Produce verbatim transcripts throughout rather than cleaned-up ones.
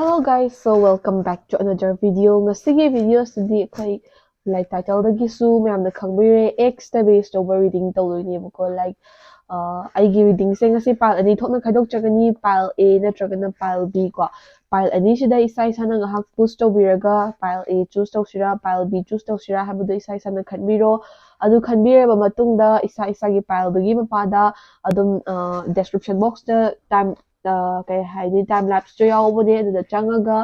Hello guys, so welcome back to another video. ꯉꯁꯤꯒꯤ video ꯑꯁꯤꯗꯤ ꯑꯩꯈꯣꯏ, like, title ꯗꯒꯤꯁꯨ ꯃꯌꯥꯝꯅ ꯈꯪꯕꯤꯔꯦ, X ꯇ base ꯇꯧꯕ reading ꯇꯧꯗꯣꯏꯅꯦꯕꯀꯣ. Like, ꯑ, ꯑꯩꯒꯤ reading ꯁꯦ ꯉꯁꯤ pile ꯑꯅꯤ ꯊꯣꯛꯅ ꯈꯥꯏꯗꯣꯛꯆꯒꯅꯤ, pile A ꯅꯠꯇ꯭ꯔꯒꯅ pile B ꯀꯣ. Pile ꯑꯅꯤꯁꯤꯗ ꯏꯁꯥ ꯏꯁꯥꯅ ꯉꯥꯏꯍꯥꯛ pause ꯇꯧꯕꯤꯔꯒ pile A choose ꯇꯧꯁꯤꯔꯥ, pile B choose ꯇꯧꯁꯤꯔꯥ ꯍꯥꯏꯕꯗꯣ ꯏꯁꯥ ꯏꯁꯥꯅ ꯈꯟꯕꯤꯔꯣ꯫ ꯑꯗꯨ ꯈꯟꯕꯤꯔꯕ ꯃꯇꯨꯡꯗ ꯏꯁꯥ ꯏꯁꯥꯒꯤ pile ꯗꯨꯒꯤ ꯃꯄꯥꯗ ꯑꯗꯨꯝ, ꯑ, description box ꯇ time ꯑ, ꯀꯩ ꯍꯥꯏꯅꯤ, time lapse ꯇꯣ ꯌꯥꯎꯕꯅꯦ꯫ ꯑꯗꯨꯗ ꯆꯪꯉꯒ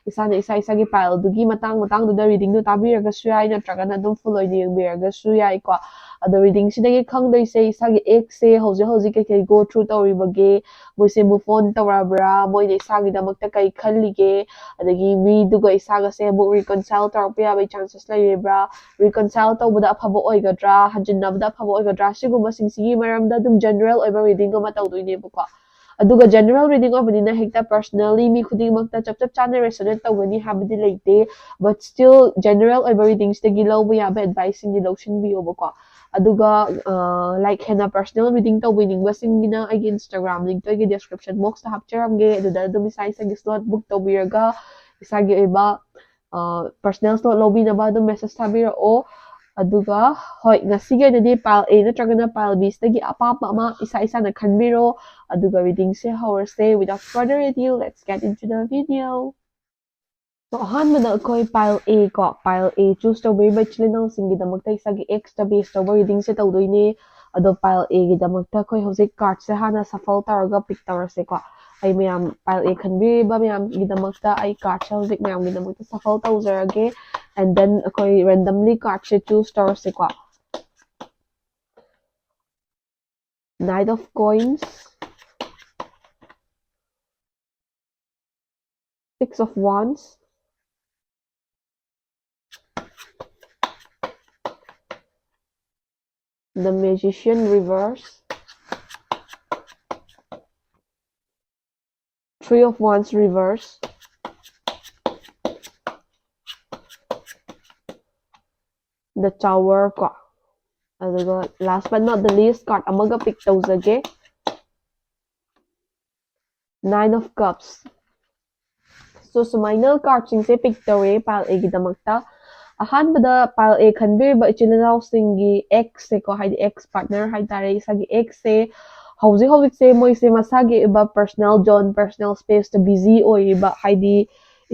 ꯏꯁꯥꯅ ꯏꯁꯥ ꯏꯁꯥꯒꯤ pile ꯗꯨꯒꯤ ꯃꯇꯥꯡ ꯃꯇꯥꯡꯗꯨꯗ reading ꯗꯣ ꯇꯥꯕꯤꯔꯒꯁꯨ ꯌꯥꯏ, ꯅꯠꯇ꯭ꯔꯒꯅ ꯑꯗꯨꯝ full ꯑꯣꯏꯅ ꯌꯦꯡꯕꯤꯔꯒꯁꯨ ꯌꯥꯏꯀꯣ꯫ ꯑꯗꯣ reading ꯁꯤꯗꯒꯤ ꯈꯪꯗꯣꯏꯁꯦ ꯏꯁꯥꯒꯤ X ꯁꯦ ꯍꯧꯖꯤꯛ ꯍꯧꯖꯤꯛ ꯀꯩꯀꯩ go through ꯇꯧꯔꯤꯕꯒꯦ, ꯃꯣꯏꯁꯦ move on ꯇꯧꯔꯕ꯭ꯔꯥ, ꯃꯣꯏꯅ ꯏꯁꯥꯒꯤꯗꯃꯛꯇ ꯀꯩ ꯈꯜꯂꯤꯒꯦ, ꯑꯗꯒꯤ ꯃꯤꯗꯨꯒ ꯏꯁꯥꯒꯁꯦ ꯑꯃꯨꯛ reconcile ꯇꯧꯔꯛꯄ ꯌꯥꯕꯒꯤ chances ꯂꯩꯔꯤꯕ꯭ꯔꯥ, reconcile ꯇꯧꯕꯗ ꯑꯐꯕ ꯑꯣꯏꯒꯗ꯭ꯔꯥ, ꯍꯟꯖꯤꯟꯅꯕꯗ ꯑꯐꯕ ꯑꯣꯏꯒꯗ꯭ꯔꯥ, ꯁꯤꯒꯨꯝꯕꯁꯤꯡꯁꯤꯒꯤ ꯃꯔꯝꯗ ꯑꯗꯨꯝ general ꯑꯣꯏꯕ reading ꯑꯃ ꯇꯧꯗꯣꯏꯅꯦꯕꯀꯣ꯫ ꯑꯗꯨꯒ general reading ꯑꯣꯏꯕꯅꯤꯅ ꯍꯦꯛꯇ personally ꯃꯤ ꯈꯨꯗꯤꯡꯃꯛꯇ ꯆꯞ ꯆꯞ ꯆꯥꯅ resonate ꯇꯧꯒꯅꯤ ꯍꯥꯏꯕꯗꯤ ꯂꯩꯇꯦ, but still general ꯑꯣꯏꯕ reading ꯁꯤꯗꯒꯤ ꯂꯧꯕ ꯌꯥꯕ advice ꯁꯤꯡꯗꯤ ꯂꯧꯁꯤꯟꯕꯤꯌꯣꯕꯀꯣ꯫ ꯑꯗꯨꯒ, ꯑ, like, ꯍꯦꯟꯅ personal reading ꯇꯧꯕꯤꯅꯤꯡꯕꯁꯤꯡꯒꯤꯅ ꯑꯩꯒꯤ Instagram link ꯇꯣ ꯑꯩꯒꯤ description box ꯇ ꯍꯥꯞꯆꯔꯝꯒꯦ, ꯑꯗꯨꯗ ꯑꯗꯨꯝ ꯏꯁꯥ ꯏꯁꯥꯒꯤ slot book ꯇꯧꯕꯤꯔꯒ ꯏꯁꯥꯒꯤ ꯑꯣꯏꯕ, ꯑ, personal slot ꯂꯧꯕꯤꯅꯕ ꯑꯗꯨꯝ message ꯊꯥꯕꯤꯔꯛꯑꯣ꯫ ꯑꯗꯨꯒ ꯍꯣꯏ, ꯉꯁꯤꯒꯤ ꯑꯣꯏꯅꯗꯤ pile A ꯅꯠꯇ꯭ꯔꯒꯅ pile B ꯁꯤꯗꯒꯤ ꯑꯄꯥꯝꯕ ꯑꯃ ꯏꯁꯥ ꯏꯁꯥꯅ ꯈꯟꯕꯤꯔꯣ꯫ ꯑꯗꯨꯒ reading say ꯍꯧꯔꯁꯦ꯫ Without further ado, let's get into the video. So, ꯑꯍꯥꯟꯕꯗ ꯑꯩꯈꯣꯏ pile A ꯀꯣ, pile A choose ꯇꯧꯕꯤꯔꯤꯕ ꯏꯆꯤꯜ ꯏꯅꯥꯎꯁꯤꯡꯒꯤꯗꯃꯛꯇ ꯏꯁꯥꯒꯤ X ꯇ base ꯇꯧꯕ reading ꯁꯦ ꯇꯧꯗꯣꯏꯅꯦ꯫ ꯑꯗꯣ pile A ꯒꯤꯗꯃꯛꯇ ꯑꯩꯈꯣꯏ ꯍꯧꯖꯤꯛ card ꯁꯦ ꯍꯥꯟꯅ shuffle ꯇꯧꯔꯒ pick ꯇꯧꯔꯁꯦꯀꯣ꯫ ꯑꯩ ꯃꯌꯥꯝ pile A ꯈꯟꯕꯤꯔꯤꯕ ꯃꯌꯥꯝꯒꯤꯗꯃꯛꯇ ꯑꯩ card ꯁꯦ ꯍꯧꯖꯤꯛ ꯃꯌꯥꯝꯒꯤꯗꯃꯛꯇ shuffle ꯇꯧꯖꯔꯒꯦ, and then ꯑꯩꯈꯣꯏ randomly card say choose ꯇꯧꯔꯁꯦꯀꯣ꯫ Knight of Coins, Six of Wands, The Magician reverse, Three of Wands reverse, The Tower ꯀꯣ꯫ ꯑꯗꯨꯒ last but not the least card ꯑꯃꯒ pick ꯇꯧꯖꯒꯦ꯫ Nine of Cups, So ꯁꯨꯃꯥꯏꯅ cardꯁꯤꯡꯁꯦ pick ꯇꯧꯔꯦ pile Aꯒꯤꯗꯃꯛꯇ꯫ ꯑꯍꯥꯟꯕꯗ pile A ꯈꯟꯕꯤꯔꯤꯕ ꯏꯆꯤꯜ ꯏꯅꯥꯎꯁꯤꯡꯒꯤ exꯁꯦꯀꯣ, ꯍꯥꯏꯗꯤ ex partner ꯍꯥꯏꯇꯥꯔꯦ, ꯏꯁꯥꯒꯤ exꯁꯦ ꯍꯧꯖꯤꯛ ꯍꯧꯖꯤꯛꯁꯦ ꯃꯣꯏꯁꯦ ꯃꯁꯥꯒꯤ ꯑꯣꯏꯕ personal zone, personal spaceꯇ busy ꯑꯣꯏꯔꯤꯕ, ꯍꯥꯏꯗꯤ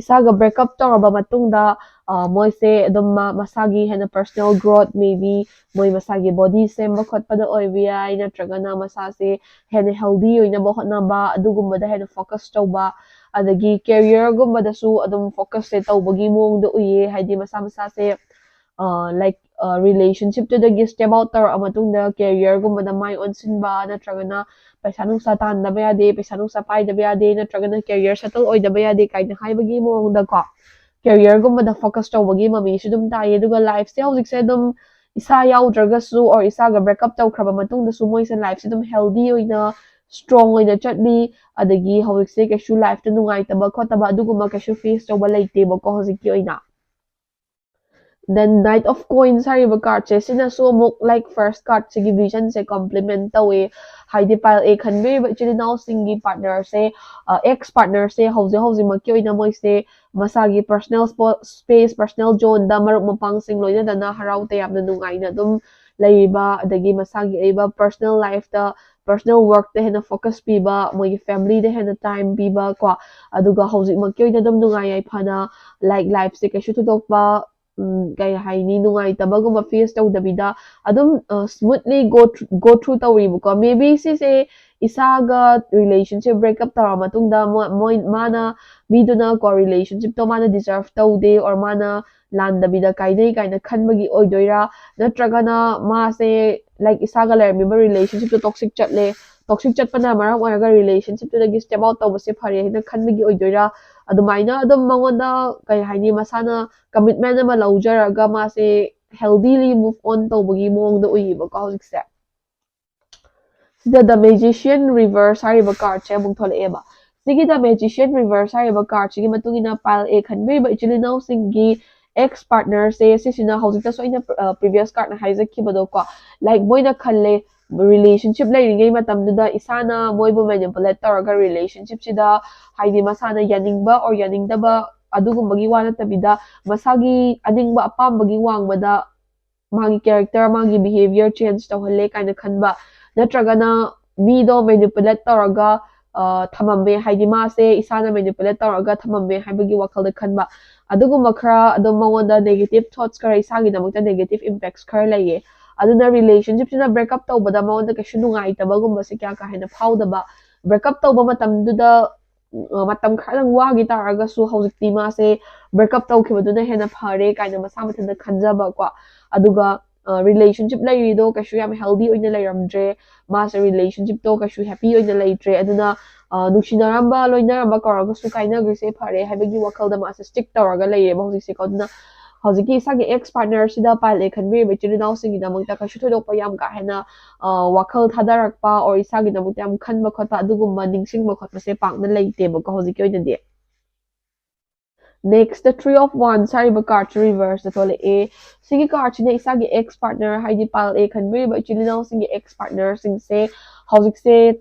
ꯏꯁꯥꯒ break up ꯇꯧꯔꯕ ꯃꯇꯨꯡꯗ ꯑ, ꯃꯣꯏꯁꯦ ꯑꯗꯨꯝ ꯃꯥ ꯃꯁꯥꯒꯤ ꯍꯦꯟꯅ personal growth, maybe ꯃꯣꯏ ꯃꯁꯥꯒꯤ body ꯁꯦꯝꯕ ꯈꯣꯠꯄꯗ ꯑꯣꯏꯕ ꯌꯥꯏ, ꯅꯠꯇ꯭ꯔꯒꯅ ꯃꯁꯥꯁꯦ ꯍꯦꯟꯅ healthy ꯑꯣꯏꯅꯕ ꯍꯣꯠꯅꯕ, ꯑꯗꯨꯒꯨꯝꯕꯗ ꯍꯦꯟꯅ focus ꯇꯧꯕ, ꯑꯗꯒꯤ careerꯒꯨꯝꯕꯗꯁꯨ ꯑꯗꯨꯝ focusꯁꯦ ꯇꯧꯕꯒꯤ ꯃꯑꯣꯡꯗ ꯎꯏꯌꯦ꯫ ꯍꯥꯏꯗꯤ ꯃꯁꯥ ꯃꯁꯥꯁꯦ ꯑ, like ꯑ, relationshipꯇꯨꯗꯒꯤ step out ꯇꯧꯔꯛꯑ ꯃꯇꯨꯡꯗ careerꯒꯨꯝꯕꯗ ꯃꯥꯏ ꯑꯣꯟꯁꯤꯟꯕ, ꯅꯠꯇ꯭ꯔꯒꯅ ꯄꯩꯁꯥ ꯅꯨꯡꯁꯥ ꯇꯥꯟꯗꯕ ꯌꯥꯗꯦ, ꯄꯩꯁꯥ ꯅꯨꯡꯁꯥ ꯄꯥꯏꯗꯕ ꯌꯥꯗꯦ, ꯅꯠꯇ꯭ꯔꯒꯅ career settle ꯑꯣꯏꯗꯕ ꯌꯥꯗꯦ ꯀꯥꯏꯅ ꯍꯥꯏꯕꯒꯤ ꯃꯑꯣꯡꯗꯀꯣ, careerꯒꯨꯝꯕꯗ focus ꯇꯧꯕꯒꯤ ꯃꯃꯤꯁꯨ ꯑꯗꯨꯝ ꯇꯥꯏꯌꯦ꯫ ꯑꯗꯨꯒ lifeꯁꯦ ꯍꯧꯖꯤꯛꯁꯦ ꯑꯗꯨꯝ ꯏꯁꯥ ꯌꯥꯎꯗ꯭ꯔꯒꯁꯨ or ꯏꯁꯥꯒ break up ꯇꯧꯈ꯭ꯔꯕ ꯃꯇꯨꯡꯗꯁꯨ ꯃꯣꯏꯁꯦ lifeꯁꯦ ꯑꯗꯨꯝ healthy ꯑꯣꯏꯅ, strong ꯑꯣꯏꯅ ꯆꯠꯂꯤ꯫ ꯑꯗꯒꯤ ꯍꯧꯖꯤꯛꯁꯦ ꯀꯩꯁꯨ lifeꯇ ꯅꯨꯡꯉꯥꯏꯇꯕ ꯈꯣꯠꯇꯕ ꯑꯗꯨꯒꯨꯝꯕ ꯀꯩꯁꯨ face ꯇꯧꯕ ꯂꯩꯇꯦꯕꯀꯣ ꯍꯧꯖꯤꯛꯀꯤ ꯑꯣꯏꯅ꯫ Then Knight of Coins ꯍꯥꯏꯔꯤꯕ cardꯁꯦ, ꯁꯤꯅꯁꯨ ꯑꯃꯨꯛ like first cardꯁꯤꯒꯤ visionꯁꯦ complement ꯇꯧꯋꯦ꯫ ꯍꯥꯏꯗꯤ pile A ꯈꯟꯕꯤꯔꯤꯕ ꯏꯆꯤꯜ ꯏꯅꯥꯎꯁꯤꯡꯒꯤ partnerꯁꯦ, ꯑ, ex partnerꯁꯦ ꯍꯧꯖꯤꯛ ꯍꯧꯖꯤꯛꯃꯛꯀꯤ ꯑꯣꯏꯅ ꯃꯣꯏꯁꯦ ꯃꯁꯥꯒꯤ personal spo-, space, personal zoneꯗ ꯃꯔꯨꯞ ꯃꯄꯥꯡꯁꯤꯡ ꯂꯣꯏꯅꯗꯅ ꯍꯔꯥꯎ ꯇꯌꯥꯝꯅ ꯅꯨꯡꯉꯥꯏꯅ ꯑꯗꯨꯝ ꯂꯩꯔꯤꯕ, ꯑꯗꯒꯤ ꯃꯁꯥꯒꯤ ꯑꯣꯏꯕ personal lifeꯇ, personal workꯇ ꯍꯦꯟꯅ focus ꯄꯤꯕ, ꯃꯣꯏꯒꯤ familyꯗ ꯍꯦꯟꯅ time ꯄꯤꯕ ꯀꯣ, ꯑꯗꯨꯒ ꯍꯧꯖꯤꯛꯃꯛꯀꯤ ꯑꯣꯏꯅ ꯑꯗꯨꯝ ꯅꯨꯡꯉꯥꯏ ꯌꯥꯏꯐꯅ, like, lifeꯁꯦ ꯀꯩꯁꯨ ꯊꯣꯏꯗꯣꯛꯄ ꯎꯝ, ꯀꯩ ꯍꯥꯏꯅꯤ, ꯅꯨꯡꯉꯥꯏꯇꯕꯒꯨꯝꯕ face ꯇꯧꯗꯕꯤꯗ ꯑꯗꯨꯝ, ꯑ, smoothly go through, go through ꯇꯧꯔꯤꯕꯀꯣ꯫ Maybe ꯁꯤꯁꯦ ꯏꯁꯥꯒ relationship break up ꯇꯧꯔ ꯃꯇꯨꯡꯗ ꯃꯣ-, ꯃꯣꯏ, ꯃꯥꯅ, ꯃꯤꯗꯨꯅ ꯀꯣ relationshipꯇꯣ ꯃꯥꯅ deserve ꯇꯧꯗꯦ or ꯃꯥꯅ ꯂꯥꯟꯗꯕꯤꯗ ꯀꯥꯏꯅꯩ ꯀꯥꯏꯅ ꯈꯟꯕꯒꯤ ꯑꯣꯏꯗꯣꯏꯔꯥ, ꯅꯠꯇ꯭ꯔꯒꯅ ꯃꯥꯁꯦ, like, ꯏꯁꯥꯒ ꯂꯩꯔꯝꯃꯤꯕ relationshipꯇꯣ toxic ꯆꯠꯂꯦ, toxic ꯆꯠꯄꯅ ꯃꯔꯝ ꯑꯣꯏꯔꯒ relationshipꯇꯨꯗꯒꯤ step out ꯇꯧꯕꯁꯦ ꯐꯔꯦ ꯍꯥꯏꯅ ꯈꯟꯕꯒꯤ ꯑꯣꯏꯗꯣꯏꯔꯥ, ꯑꯗꯨꯃꯥꯏꯅ ꯑꯗꯨꯝ ꯃꯉꯣꯟꯗ, ꯀꯩ ꯍꯥꯏꯅꯤ, ꯃꯁꯥꯅ commitment ꯑꯃ ꯂꯧꯖꯔꯒ ꯃꯥꯁꯦ healthily move on ꯇꯧꯕꯒꯤ ꯃꯑꯣꯡꯗ ꯎꯏꯌꯦꯕꯀꯣ ꯍꯧꯖꯤꯛꯁꯦ꯫ ꯁꯤꯗ The Magician Reverse ꯍꯥꯏꯔꯤꯕ cardꯁꯦ ꯑꯃꯨꯛ ꯊꯣꯛꯂꯛꯑꯦꯕ꯫ ꯁꯤꯒꯤ The Magician Reverse ꯍꯥꯏꯔꯤꯕ cardꯁꯤꯒꯤ ꯃꯇꯨꯡ ꯏꯟꯅ pile A ꯈꯟꯕꯤꯔꯤꯕ ꯏꯆꯤꯜ ꯏꯅꯥꯎꯁꯤꯡꯒꯤ ex partnerꯁꯦ, ꯁꯤꯁꯤꯅ ꯍꯧꯖꯤꯛꯇꯁꯨ ꯑꯩꯅ, ꯑ, previous cardꯅ ꯍꯥꯏꯖꯈꯤꯕꯗꯣꯀꯣ, like, ꯃꯣꯏꯅ ꯈꯜꯂꯦ, relationship ꯂꯩꯔꯤꯉꯩ ꯃꯇꯝꯗꯨꯗ ꯏꯁꯥꯅ ꯃꯣꯏꯕꯨ manipulate ꯇꯧꯔꯒ relationship ꯁꯤꯗ ꯍꯥꯏꯗꯤ ꯃꯁꯥꯅ ꯌꯥꯅꯤꯡꯕ or ꯌꯥꯅꯤꯡꯗꯕ ꯑꯗꯨꯒꯨꯝꯕꯒꯤ ꯋꯥ ꯅꯠꯇꯕꯤꯗ ꯃꯁꯥꯒꯤ ꯑꯅꯤꯡꯕ ꯑꯄꯥꯝꯕꯒꯤ ꯋꯥꯡꯃꯗ ꯃꯥꯒꯤ character, ꯃꯥꯒꯤ behaviour change ꯇꯧꯍꯜꯂꯦ ꯀꯥꯏꯅ ꯈꯟꯕ, ꯅꯠꯇ꯭ꯔꯒꯅ ꯃꯤꯗꯣ manipulate ꯇꯧꯔꯒ ꯑ, ꯊꯝꯃꯝꯃꯦ, ꯍꯥꯏꯗꯤ ꯃꯥꯁꯦ ꯏꯁꯥꯅ manipulate ꯇꯧꯔꯒ ꯊꯝꯃꯝꯃꯦ ꯍꯥꯏꯕꯒꯤ ꯋꯥꯈꯜꯗ ꯈꯟꯕ, ꯑꯗꯨꯒꯨꯝꯕ ꯈꯔ ꯑꯗꯨꯝ ꯃꯉꯣꯟꯗ negative thoughts ꯈꯔ, ꯏꯁꯥꯒꯤꯗꯃꯛꯇ negative impacts ꯈꯔ ꯂꯩꯌꯦ꯫ ꯑꯗꯨꯅ relationship ꯁꯤꯅ break up ꯇꯧꯕꯗ ꯃꯉꯣꯟꯗ ꯀꯩꯁꯨ ꯅꯨꯡꯉꯥꯏꯇꯕꯒꯨꯝꯕꯁꯦ ꯀꯌꯥ ꯀꯥ ꯍꯦꯟꯅ ꯐꯥꯎꯗꯕ, break up ꯇꯧꯕ ꯃꯇꯝꯗꯨꯗ ꯎꯝ, ꯑ, ꯃꯇꯝ ꯈꯔꯗꯪ ꯋꯥꯈꯤ ꯇꯥꯔꯒꯁꯨ ꯍꯧꯖꯤꯛꯇꯤ ꯃꯥꯁꯦ break up ꯇꯧꯈꯤꯕꯗꯨꯅ ꯍꯦꯟꯅ ꯐꯔꯦ ꯀꯥꯏꯅ ꯃꯁꯥ ꯃꯊꯟꯇ ꯈꯟꯖꯕꯀꯣ꯫ ꯑꯗꯨꯒ ꯑ, relationship ꯂꯩꯔꯤꯗꯣ ꯀꯩꯁꯨ ꯌꯥꯝ healthy ꯑꯣꯏꯅ ꯂꯩꯔꯝꯗ꯭ꯔꯦ, ꯃꯥꯁꯦ relationship ꯇꯣ ꯀꯩꯁꯨ happy ꯑꯣꯏꯅ ꯂꯩꯇ꯭ꯔꯦ꯫ ꯑꯗꯨꯅ ꯑ, ꯅꯨꯡꯁꯤꯅꯔꯝꯕ, ꯂꯣꯏꯅꯔꯝꯕ ꯀꯧꯔꯒꯁꯨ ꯀꯥꯏꯅꯈ꯭ꯔꯤꯁꯦ ꯐꯔꯦ ꯍꯥꯏꯕꯒꯤ ꯋꯥꯈꯜꯗ ꯃꯥꯁꯦ stick ꯇꯧꯔꯒ ꯂꯩꯔꯦꯕ ꯍꯧꯖꯤꯛꯁꯦꯀꯣ꯫ ꯑꯗꯨꯅ ꯍꯧꯖꯤꯛꯀꯤ ꯏꯁꯥꯒꯤ ex partner ꯁꯤꯗ pile A ꯈꯟꯕꯤꯔꯤꯕ ꯏꯆꯤꯜ ꯏꯅꯥꯎꯁꯤꯡꯒꯤꯗꯃꯛꯇ ꯀꯩꯁꯨ ꯊꯣꯏꯗꯣꯛꯄ ꯌꯥꯝ ꯀꯥ ꯍꯦꯟꯅ ꯑ, ꯋꯥꯈꯜ ꯊꯥꯗꯔꯛꯄ or ꯏꯁꯥꯒꯤꯗꯃꯛꯇ ꯌꯥꯝ ꯈꯟꯕ ꯈꯣꯠꯄ ꯑꯗꯨꯒꯨꯝꯕ ꯅꯤꯡꯁꯤꯡꯕ ꯈꯣꯠꯄꯁꯦ ꯄꯥꯛꯅ ꯂꯩꯇꯦꯕꯀꯣ ꯍꯧꯖꯤꯛꯀꯤ ꯑꯣꯏꯅꯗꯤ꯫ Next, the Three of Wands ꯍꯥꯏꯔꯤꯕ card ꯁꯦ reverse ꯇ ꯊꯣꯛꯂꯛꯑꯦ꯫ ꯁꯤꯒꯤ card ꯁꯤꯅ ꯏꯁꯥꯒꯤ ex partner, ꯍꯥꯏꯗꯤ pile A ꯈꯟꯕꯤꯔꯤꯕ ꯏꯆꯤꯜ ꯏꯅꯥꯎꯁꯤꯡꯒꯤ ex partner ꯁꯤꯡꯁꯦ ꯍꯧꯖꯤꯛꯁꯦ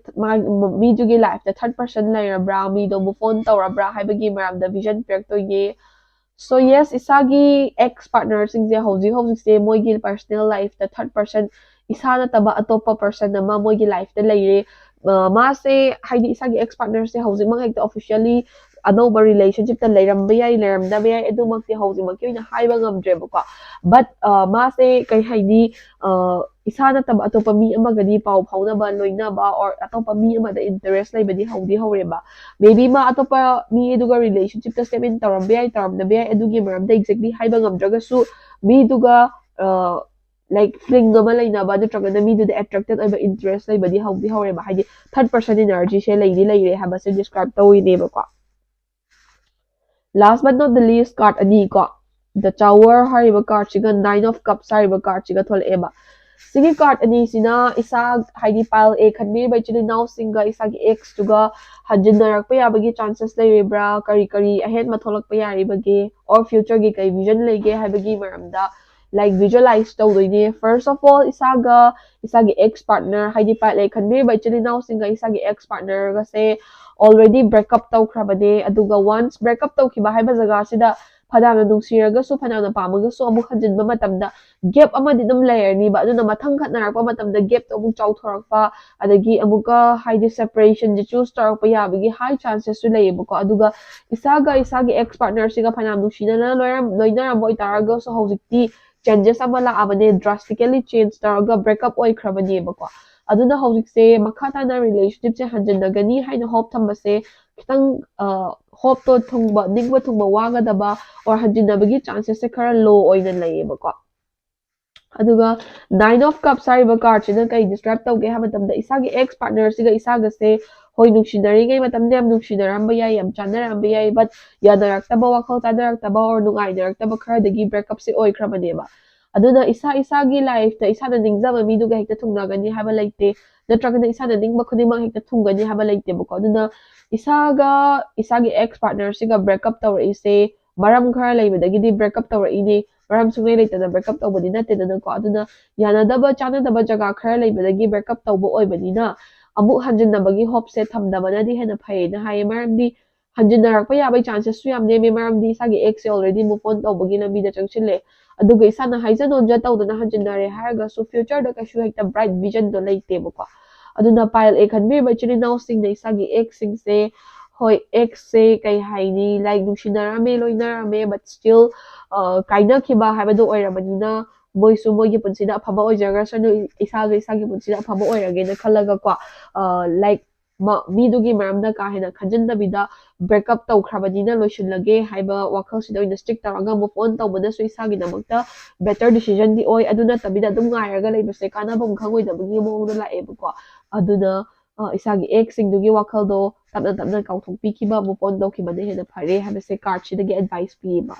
ꯃꯥ-, ꯃꯤꯗꯨꯒꯤ life ꯇ third person ꯂꯩꯔꯕ꯭ꯔꯥ, ꯃꯤꯗꯣ move on ꯇꯧꯔꯕ꯭ꯔꯥ ꯍꯥꯏꯕꯒꯤ ꯃꯔꯝꯗ vision ꯄꯤꯔꯛꯇꯣꯏꯅꯦ꯫ So yes, ꯏꯁꯥꯒꯤ ex partner ꯁꯤꯡꯁꯦ ꯍꯧꯖꯤꯛ ꯍꯧꯖꯤꯛꯁꯦ ꯃꯣꯏꯒꯤ personal life ꯇ third person, ꯏꯁꯥ ꯅꯠꯇꯕ ꯑꯇꯣꯞꯄ person ꯑꯃ ꯃꯣꯏꯒꯤ life ꯇ ꯂꯩꯔꯦ꯫ ꯑ, ꯃꯥꯁꯦ, ꯍꯥꯏꯗꯤ ꯏꯁꯥꯒꯤ ex partner ꯁꯦ ꯍꯧꯖꯤꯛꯃꯛ ꯍꯦꯛꯇ officially ꯑꯅꯧꯕ relationship ꯇ ꯂꯩꯔꯝꯕ ꯌꯥꯏ, ꯂꯩꯔꯝꯗꯕ ꯌꯥꯏ, ꯑꯗꯨꯃꯛꯇꯤ ꯍꯧꯖꯤꯛꯃꯛꯀꯤ ꯑꯣꯏꯅ ꯍꯥꯏꯕ ꯉꯝꯗ꯭ꯔꯦꯕꯀꯣ꯫ But, ꯑ, ꯃꯥꯁꯦ ꯀꯩ ꯍꯥꯏꯅꯤ, ꯑ, ꯏꯁꯥ ꯅꯠꯇꯕ ꯑꯇꯣꯞꯄ ꯃꯤ ꯑꯃꯒꯗꯤ ꯄꯥꯎ ꯐꯥꯎꯅꯕ, ꯂꯣꯏꯅꯕ or ꯑꯇꯣꯞꯄ ꯃꯤ ꯑꯃꯗ interest ꯂꯩꯕꯗꯤ ꯍꯧꯗꯤ ꯍꯧꯔꯦꯕ꯫ Maybe ꯃꯥ ꯑꯇꯣꯞꯄ ꯃꯤ ꯑꯗꯨꯒ relationship ꯇ step in ꯇꯧꯔꯝꯕ ꯌꯥꯏ, ꯇꯧꯔꯝꯗꯕ ꯌꯥꯏ, ꯑꯗꯨꯒꯤ ꯃꯔꯝꯗ exactly ꯍꯥꯏꯕ ꯉꯝꯗ꯭ꯔꯒꯁꯨ ꯃꯤꯗꯨꯒ, ꯑ, like feeling ꯑꯃ ꯂꯩꯅꯕ ꯅꯠꯇ꯭ꯔꯒꯅ ꯃꯤꯗꯨꯗ attracted ꯑꯣꯏꯕ interest ꯂꯩꯕꯗꯤ ꯍꯧꯗꯤ ꯍꯧꯔꯦꯕ, ꯍꯥꯏꯗꯤ third person energy ꯁꯦ ꯂꯩꯗꯤ ꯂꯩꯔꯦ ꯍꯥꯏꯕꯁꯦ describe ꯇꯧꯔꯤꯅꯦꯕꯀꯣ꯫ Last but not the least, card ꯑꯅꯤ ꯀꯣ, The Tower ꯍꯥꯏꯔꯤꯕ card ꯁꯤꯒ Nine of Cups ꯍꯥꯏꯔꯤꯕ card ꯁꯤꯒ ꯊꯣꯛꯂꯛꯑꯦꯕ꯫ ꯁꯤꯒꯤ card ꯑꯅꯤꯁꯤꯅ ꯏꯁꯥ, ꯍꯥꯏꯗꯤ pile A ꯈꯟꯕꯤꯔꯤꯕ ꯏꯆꯤꯜ ꯏꯅꯥꯎꯁꯤꯡꯒ ꯏꯁꯥꯒꯤ ex ꯇꯨꯒ ꯍꯟꯖꯤꯟꯅꯔꯛꯄ ꯌꯥꯕꯒꯤ chances ꯂꯩꯔꯤꯕ꯭ꯔꯥ, ꯀꯔꯤ ꯀꯔꯤ ꯑꯍꯦꯟꯕ ꯊꯣꯛꯂꯛꯄ ꯌꯥꯔꯤꯕꯒꯦ, or future ꯒꯤ ꯀꯔꯤ vision ꯂꯩꯒꯦ ꯍꯥꯏꯕꯒꯤ ꯃꯔꯝꯗ like visualize ꯇꯧꯗꯣꯏꯅꯦ꯫ First of all, ꯏꯁꯥꯒ ꯏꯁꯥꯒꯤ ex partner, ꯍꯥꯏꯗꯤ pile A ꯈꯟꯕꯤꯔꯤꯕ ꯏꯆꯤꯜ ꯏꯅꯥꯎꯁꯤꯡꯒ ꯏꯁꯥꯒꯤ ex partnerꯒꯁꯦ already break up ꯇꯧꯈ꯭ꯔꯕꯅꯦ꯫ ꯑꯗꯨꯒ once break up ꯇꯧꯈꯤꯕ ꯍꯥꯏꯕ ꯖꯒꯥꯁꯤꯗ ꯐꯅꯌꯥꯝꯅ ꯅꯨꯡꯁꯤꯔꯒꯁꯨ, ꯐꯅꯌꯥꯝꯅ ꯄꯥꯝꯃꯒꯁꯨ, ꯑꯃꯨꯛ ꯍꯟꯖꯤꯟꯕ ꯃꯇꯝꯗ gap ꯑꯃꯗꯤ ꯑꯗꯨꯝ ꯂꯩꯔꯅꯤꯕ꯫ ꯑꯗꯨꯅ ꯃꯊꯪ ꯈꯠꯅꯔꯛꯄ ꯃꯇꯝꯗ gapꯇꯣ ꯑꯃꯨꯛ ꯆꯥꯎꯊꯣꯔꯛꯄ, ꯑꯗꯒꯤ ꯑꯃꯨꯛꯀ ꯍꯥꯏꯗꯤ separationꯁꯦ choose ꯇꯧꯔꯛꯄ ꯌꯥꯕꯒꯤ high chancesꯁꯨ ꯂꯩꯌꯦꯕꯀꯣ꯫ ꯑꯗꯨꯒ ꯏꯁꯥꯒ ꯏꯁꯥꯒꯤ ex partnerꯁꯤꯒ ꯐꯅꯌꯥꯝ ꯅꯨꯡꯁꯤꯅꯅ ꯂꯣꯏꯔꯝ-, ꯂꯣꯏꯅꯔꯝꯕ ꯑꯣꯏꯇꯥꯔꯒꯁꯨ, ꯍꯧꯖꯤꯛꯇꯤ changes ꯑꯃ ꯂꯥꯛꯑꯕꯅꯦ, drastically change ꯇꯧꯔꯒ break up ꯑꯣꯏꯈ꯭ꯔꯕꯅꯦꯕꯀꯣ꯫ ꯑꯗꯨꯅ ꯍꯧꯖꯤꯛꯁꯦ ꯃꯈꯥ ꯇꯥꯅ relationshipꯁꯦ ꯍꯟꯖꯤꯟꯅꯒꯅꯤ ꯍꯥꯏꯅ hope ꯊꯝꯕꯁꯦ ꯈꯤꯇꯪ, ꯑ, hopeꯇꯣ ꯊꯨꯡꯕ, ꯅꯤꯡꯕ ꯊꯨꯡꯕ ꯋꯥꯒꯗꯕ or ꯍꯟꯖꯤꯟꯅꯕꯒꯤ chancesꯁꯦ ꯈꯔ low ꯑꯣꯏꯅ ꯂꯩꯌꯦꯕꯀꯣ꯫ ꯑꯗꯨꯒ Nine of Cups ꯍꯥꯏꯔꯤꯕ cardꯁꯤꯅ ꯀꯩ describe ꯇꯧꯒꯦ ꯍꯥꯏꯕ ꯃꯇꯝꯗ, ꯏꯁꯥꯒꯤ ex partnerꯁꯤꯒ ꯏꯁꯥꯒꯁꯦ, ꯍꯣꯏ, ꯅꯨꯡꯁꯤꯅꯔꯤꯉꯩ ꯃꯇꯝꯗ ꯌꯥꯝ ꯅꯨꯡꯁꯤꯅꯔꯝꯕ ꯌꯥꯏ, ꯌꯥꯝ ꯆꯥꯟꯅꯔꯝꯕ ꯌꯥꯏ, but ꯌꯥꯅꯔꯛꯇꯕ, ꯋꯥꯈꯜ ꯆꯥꯟꯅꯔꯛꯇꯕ or ꯅꯨꯡꯉꯥꯏꯅꯔꯛꯇꯕ ꯈꯔꯗꯒꯤ break upꯁꯦ ꯑꯣꯏꯈ꯭ꯔꯕꯅꯦꯕ꯫ ꯑꯗꯨꯅ ꯏꯁꯥ ꯏꯁꯥꯒꯤ lifeꯇ ꯏꯁꯥꯅ ꯅꯤꯡꯖꯕ ꯃꯤꯗꯨꯒ ꯍꯦꯛꯇ ꯊꯨꯡꯅꯒꯅꯤ ꯍꯥꯏꯕ ꯂꯩꯇꯦ, ꯅꯠꯇ꯭ꯔꯒꯅ ꯏꯁꯥꯅ ꯅꯤꯡꯕ ꯈꯨꯗꯤꯡꯃꯛ ꯍꯦꯛꯇ ꯊꯨꯡꯒꯅꯤ ꯍꯥꯏꯕ ꯂꯩꯇꯦꯕꯀꯣ꯫ ꯑꯗꯨꯅ ꯏꯁꯥꯒ ꯏꯁꯥꯒꯤ ex partnerꯁꯤꯒ break up ꯇꯧꯔꯛꯏꯁꯦ ꯃꯔꯝ ꯈꯔ ꯂꯩꯕꯗꯒꯤꯗꯤ break up ꯇꯧꯔꯛꯏꯅꯦ, ꯃꯔꯝ ꯁꯨꯡꯂꯩ ꯂꯩꯇꯅ break up ꯇꯧꯕꯗꯤ ꯅꯠꯇꯦꯗꯅꯀꯣ꯫ ꯑꯗꯨꯅ ꯌꯥꯅꯗꯕ ꯆꯥꯅꯗꯕ ꯖꯒꯥ ꯈꯔ ꯂꯩꯕꯗꯒꯤ break up ꯇꯧꯕ ꯑꯣꯏꯕꯅꯤꯅ, ꯑꯃꯨꯛ ꯍꯟꯖꯤꯟꯅꯕꯒꯤ hopeꯁꯦ ꯊꯝꯗꯕꯅꯗꯤ ꯍꯦꯟꯅ ꯐꯩꯌꯦꯅ ꯍꯥꯏꯌꯦ꯫ ꯃꯔꯝꯗꯤ ꯍꯟꯖꯤꯟꯅꯔꯛꯄ ꯌꯥꯕꯒꯤ chancesꯁꯨ ꯌꯥꯝ ꯅꯦꯝꯃꯦ, ꯃꯔꯝꯗꯤ ꯏꯁꯥꯒꯤ exꯁꯦ already move on ꯇꯧꯕꯒꯤ ꯂꯝꯕꯤꯗ ꯆꯪꯁꯤꯜꯂꯦ꯫ ꯑꯗꯨꯒ ꯏꯁꯥꯅ ꯍꯥꯏꯖ ꯅꯣꯟꯖ ꯇꯧꯗꯅ ꯍꯟꯖꯤꯟꯅꯔꯦ ꯍꯥꯏꯔꯒꯁꯨ futureꯗ ꯀꯩꯁꯨ ꯍꯦꯛꯇ bright visionꯗꯣ ꯂꯩꯇꯦꯕꯀꯣ꯫ ꯑꯗꯨꯅ pile A ꯈꯟꯕꯤꯔꯤꯕ ꯏꯆꯤꯜ ꯏꯅꯥꯎꯁꯤꯡꯅ ꯏꯁꯥꯒꯤ exꯁꯤꯡꯁꯦ, ꯍꯣꯏ, exꯁꯦ ꯀꯩ ꯍꯥꯏꯅꯤ, like ꯅꯨꯡꯁꯤꯅꯔꯝꯃꯦ, ꯂꯣꯏꯅꯔꯝꯃꯦ, but still, ꯑ, ꯀꯥꯏꯅꯈꯤꯕ ꯍꯥꯏꯕꯗꯣ ꯑꯣꯏꯔꯕꯅꯤꯅ, ꯃꯣꯏꯁꯨ ꯃꯣꯏꯒꯤ ꯄꯨꯟꯁꯤꯗ ꯑꯐꯕ ꯑꯣꯏꯖꯈ꯭ꯔꯁꯅꯨ, ꯏꯁꯥꯁꯨ ꯏꯁꯥꯒꯤ ꯄꯨꯟꯁꯤꯗ ꯑꯐꯕ ꯑꯣꯏꯔꯒꯦꯅ ꯈꯜꯂꯒꯀꯣ, ꯑ, like ꯃ-, ꯃꯤꯗꯨꯒꯤ ꯃꯔꯝꯗ ꯀꯥ ꯍꯦꯟꯅ ꯈꯟꯖꯤꯟꯗꯕꯤꯗ break up ꯇꯧꯈ꯭ꯔꯕꯅꯤꯅ ꯂꯣꯏꯁꯤꯜꯂꯒꯦ ꯍꯥꯏꯕ ꯋꯥꯈꯜꯁꯤꯗ ꯑꯣꯏꯅ stick ꯇꯧꯔꯒ move on ꯇꯧꯕꯅꯁꯨ ꯏꯁꯥꯒꯤꯗꯃꯛꯇ better decisionꯗꯤ ꯑꯣꯏ꯫ ꯑꯗꯨ ꯅꯠꯇꯕꯤꯗ ꯑꯗꯨꯝ ꯉꯥꯏꯔꯒ ꯂꯩꯕꯁꯦ ꯀꯥꯟꯅꯐꯝ ꯈꯪꯉꯣꯏꯗꯕꯒꯤ ꯃꯑꯣꯡꯗ ꯂꯥꯛꯑꯦꯕꯀꯣ꯫ ꯑꯗꯨꯅ, ꯑ, ꯏꯁꯥꯒꯤ exꯁꯤꯡꯗꯨꯒꯤ ꯋꯥꯈꯜꯗꯣ ꯇꯞꯅ ꯇꯞꯅ ꯀꯥꯎꯊꯣꯛꯄꯤꯈꯤꯕ, move on ꯇꯧꯈꯤꯕꯅ ꯍꯦꯟꯅ ꯐꯔꯦ ꯍꯥꯏꯕꯁꯦ cardꯁꯤꯗꯒꯤ advice ꯄꯤꯌꯦꯕ꯫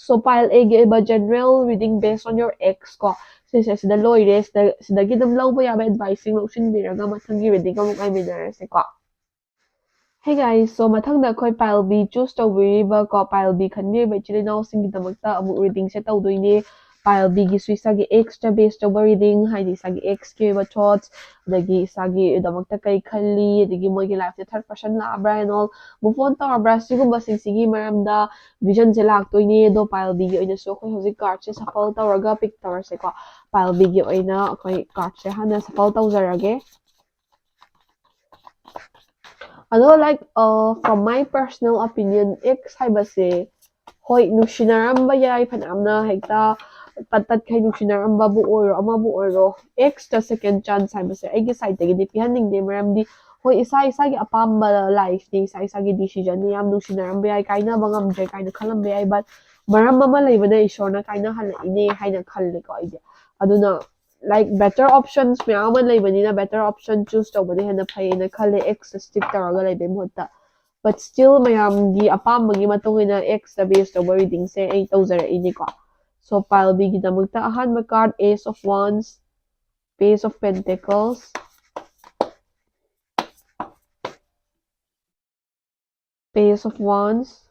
So pile Aꯒꯤ ꯑꯣꯏꯕ general reading based on your ex ꯀꯣ, ꯁꯤꯁꯦ ꯁꯤꯗ ꯂꯣꯏꯔꯦ꯫ ꯁꯤꯗ, ꯁꯤꯗꯒꯤ ꯑꯗꯨꯝ ꯂꯧꯕ ꯌꯥꯕ adviceꯁꯤꯡ ꯂꯧꯁꯤꯟꯕꯤꯔꯒ ꯃꯊꯪꯒꯤ reading ꯑꯃꯨꯛ ꯉꯥꯏꯃꯤꯟꯅꯔꯁꯦꯀꯣ꯫ Hey guys, so ꯃꯊꯪꯗ ꯑꯩꯈꯣꯏ pile B choose ꯇꯧꯕꯤꯔꯤꯕ ꯀꯣ, pile B ꯈꯟꯕꯤꯔꯤꯕ ꯏꯆꯤꯜ ꯏꯅꯥꯎꯁꯤꯡꯒꯤꯗꯃꯛꯇ ꯑꯃꯨꯛ readingꯁꯦ ꯇꯧꯗꯣꯏꯅꯦ꯫ Pile B ꯒꯤꯁꯨ ꯏꯁꯥꯒꯤ ex ꯇ base ꯇꯧꯕ reading, ꯍꯥꯏꯗꯤ ꯏꯁꯥꯒꯤ ex ꯀꯤ ꯑꯣꯏꯕ thoughts, ꯑꯗꯒꯤ ꯏꯁꯥꯒꯤꯗꯃꯛꯇ ꯀꯩ ꯈꯜꯂꯤ, ꯑꯗꯒꯤ ꯃꯣꯏꯒꯤ life say third person ꯂꯥꯛꯑꯕ꯭ꯔꯥ and all, move on ꯇꯧꯔꯕ꯭ꯔꯥ, ꯁꯤꯒꯨꯝꯕꯁꯤꯡꯁꯤꯒꯤ ꯃꯔꯝꯗ vision ꯁꯦ ꯂꯥꯛꯇꯣꯏꯅꯦ꯫ ꯑꯗꯣ pile B ꯒꯤ ꯑꯣꯏꯅꯁꯨ ꯑꯩꯈꯣꯏ ꯍꯧꯖꯤꯛ card ꯁꯦ shuffle ꯇꯧꯔꯒ pick ꯇꯧꯔꯁꯦꯀꯣ꯫ Pile B ꯒꯤ ꯑꯣꯏꯅ ꯑꯩꯈꯣꯏ card ꯁꯦ ꯍꯥꯟꯅ shuffle ꯇꯧꯖꯔꯒꯦ꯫ ꯑꯗꯣ like, uh, from my personal opinion, ex ꯍꯥꯏꯕꯁꯦ, ꯍꯣꯏ, ꯅꯨꯡꯁꯤꯅꯔꯝꯕ ꯌꯥꯏ, ꯐꯅꯌꯥꯝꯅ ꯍꯦꯛꯇ ꯄꯠ ꯇꯠꯈꯩ ꯅꯨꯡꯁꯤꯅꯔꯝꯕꯕꯨ ꯑꯣꯏꯔꯣ, ꯑꯃꯕꯨ ꯑꯣꯏꯔꯣ, ex ꯇ second chance ꯍꯥꯏꯕꯁꯦ ꯑꯩꯒꯤ side ꯇꯒꯤꯗꯤ ꯄꯤꯍꯟꯅꯤꯡꯗꯦ꯫ ꯃꯔꯝꯗꯤ ꯍꯣꯏ, ꯏꯁꯥ ꯏꯁꯥꯒꯤ ꯑꯄꯥꯝꯕ life ꯅꯤ, ꯏꯁꯥ ꯏꯁꯥꯒꯤ decision ꯅꯤ, ꯌꯥꯝ ꯅꯨꯡꯁꯤꯅꯔꯝꯕ ꯌꯥꯏ, ꯀꯥꯏꯅꯕ ꯉꯝꯗ꯭ꯔꯦ ꯀꯥꯏꯅ ꯈꯜꯂꯝꯕ ꯌꯥꯏ, but ꯃꯔꯝ ꯑꯃ ꯂꯩꯕꯅ ꯏꯁꯣꯔꯅ ꯀꯥꯏꯅꯍꯜꯂꯛꯏꯅꯦ ꯍꯥꯏꯅ ꯈꯜꯂꯦꯀꯣ ꯑꯩꯗꯤ꯫ ꯑꯗꯨꯅ like better options ꯃꯌꯥꯝ ꯑꯃ ꯂꯩꯕꯅꯤꯅ better option choose ꯇꯧꯕꯅ ꯍꯦꯟꯅ ꯐꯩꯌꯦꯅ ꯈꯜꯂꯦ, ex ꯇ stick ꯇꯧꯔꯒ ꯂꯩꯕꯩ ꯃꯍꯨꯠꯇ꯫ But still ꯃꯌꯥꯝꯒꯤ ꯑꯄꯥꯝꯕꯒꯤ ꯃꯇꯨꯡ ꯏꯟꯅ ex ꯇ base ꯇꯧꯕ reading ꯁꯦ ꯑꯩ ꯇꯧꯖꯔꯛꯏꯅꯤꯀꯣ꯫ So pile B ꯒꯤꯗꯃꯛꯇ ꯑꯍꯥꯟꯕ card, Ace of Wands, Page of Pentacles, Page of Wands,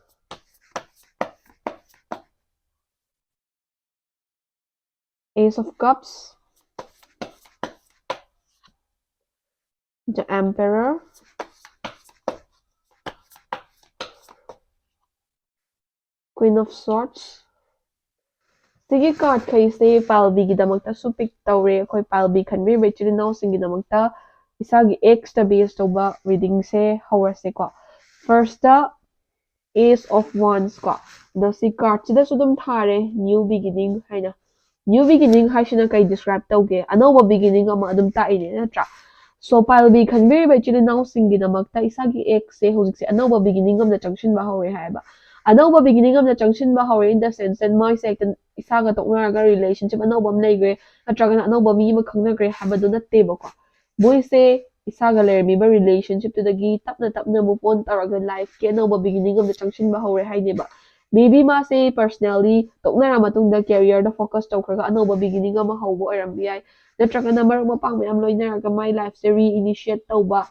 Ace of Cups, the Emperor, Queen of Swords. ꯁꯤꯒꯤ card ꯈꯩꯁꯦ pile B ꯒꯤꯗꯃꯛꯇꯁꯨ pick ꯇꯧꯔꯦ꯫ ꯑꯩꯈꯣꯏ pile B ꯈꯟꯕꯤꯔꯤꯕ ꯏꯆꯤꯜ ꯏꯅꯥꯎꯁꯤꯡꯒꯤꯗꯃꯛꯇ ꯏꯁꯥꯒꯤ ex ꯇ base ꯇꯧꯕ reading ꯁꯦ ꯍꯧꯔꯁꯦꯀꯣ꯫ First ꯇ Ace of Wands ꯀꯣ꯫ ꯑꯗꯣ ꯁꯤ card ꯁꯤꯗꯁꯨ ꯑꯗꯨꯝ ꯊꯥꯔꯦ, new beginning ꯍꯥꯏꯅ꯫ New beginning ꯍꯥꯏꯁꯤꯅ ꯀꯩ describe ꯇꯧꯒꯦ? ꯑꯅꯧꯕ beginning ꯑꯃ ꯑꯗꯨꯝ ꯇꯥꯛꯏꯅꯦ, ꯅꯠꯇ꯭ꯔꯥ? So pile B ꯈꯟꯕꯤꯔꯤꯕ ꯏꯆꯤꯜ ꯏꯅꯥꯎꯁꯤꯡꯒꯤꯗꯃꯛꯇ ꯏꯁꯥꯒꯤ ex ꯁꯦ ꯍꯧꯖꯤꯛꯁꯦ ꯑꯅꯧꯕ beginning ꯑꯃꯗ ꯆꯪꯁꯤꯟꯕ ꯍꯧꯔꯦ ꯍꯥꯏꯌꯦꯕ꯫ ꯑꯅꯧꯕ beginning ꯑꯃꯗ ꯆꯪꯁꯤꯟꯕ ꯍꯧꯔꯦ in the sense that ꯃꯣꯏꯁꯦ ꯍꯦꯛꯇ ꯏꯁꯥꯒ ꯇꯣꯛꯅꯔꯒ relationship ꯑꯅꯧꯕ ꯑꯃ ꯂꯩꯈ꯭ꯔꯦ, ꯅꯠꯇ꯭ꯔꯒꯅ ꯑꯅꯧꯕ ꯃꯤ ꯑꯃ ꯈꯪꯅꯈ꯭ꯔꯦ ꯍꯥꯏꯕꯗꯨ ꯅꯠꯇꯦꯕꯀꯣ꯫ ꯃꯣꯏꯁꯦ ꯏꯁꯥꯒ ꯂꯩꯔꯝꯃꯤꯕ relationship ꯇꯨꯗꯒꯤ ꯇꯞꯅ ꯇꯞꯅ move on ꯇꯧꯔꯒ life ꯀꯤ ꯑꯅꯧꯕ beginning ꯑꯃꯗ ꯆꯪꯁꯤꯟꯕ ꯍꯧꯔꯦ ꯍꯥꯏꯅꯦꯕ꯫ Maybe ꯃꯥꯁꯦ personally ꯇꯣꯛꯅꯔ ꯃꯇꯨꯡꯗ career ꯗ focus ꯇꯧꯈ꯭ꯔꯒ ꯑꯅꯧꯕ beginning ꯑꯃ ꯍꯧꯕ ꯑꯣꯏꯔꯝꯕ ꯌꯥꯏ, ꯅꯠꯇ꯭ꯔꯒꯅ ꯃꯔꯨꯞ ꯃꯄꯥꯡ ꯃꯌꯥꯝ ꯂꯣꯏꯅꯔꯒ my life ꯁꯦ reinitiate ꯇꯧꯕ,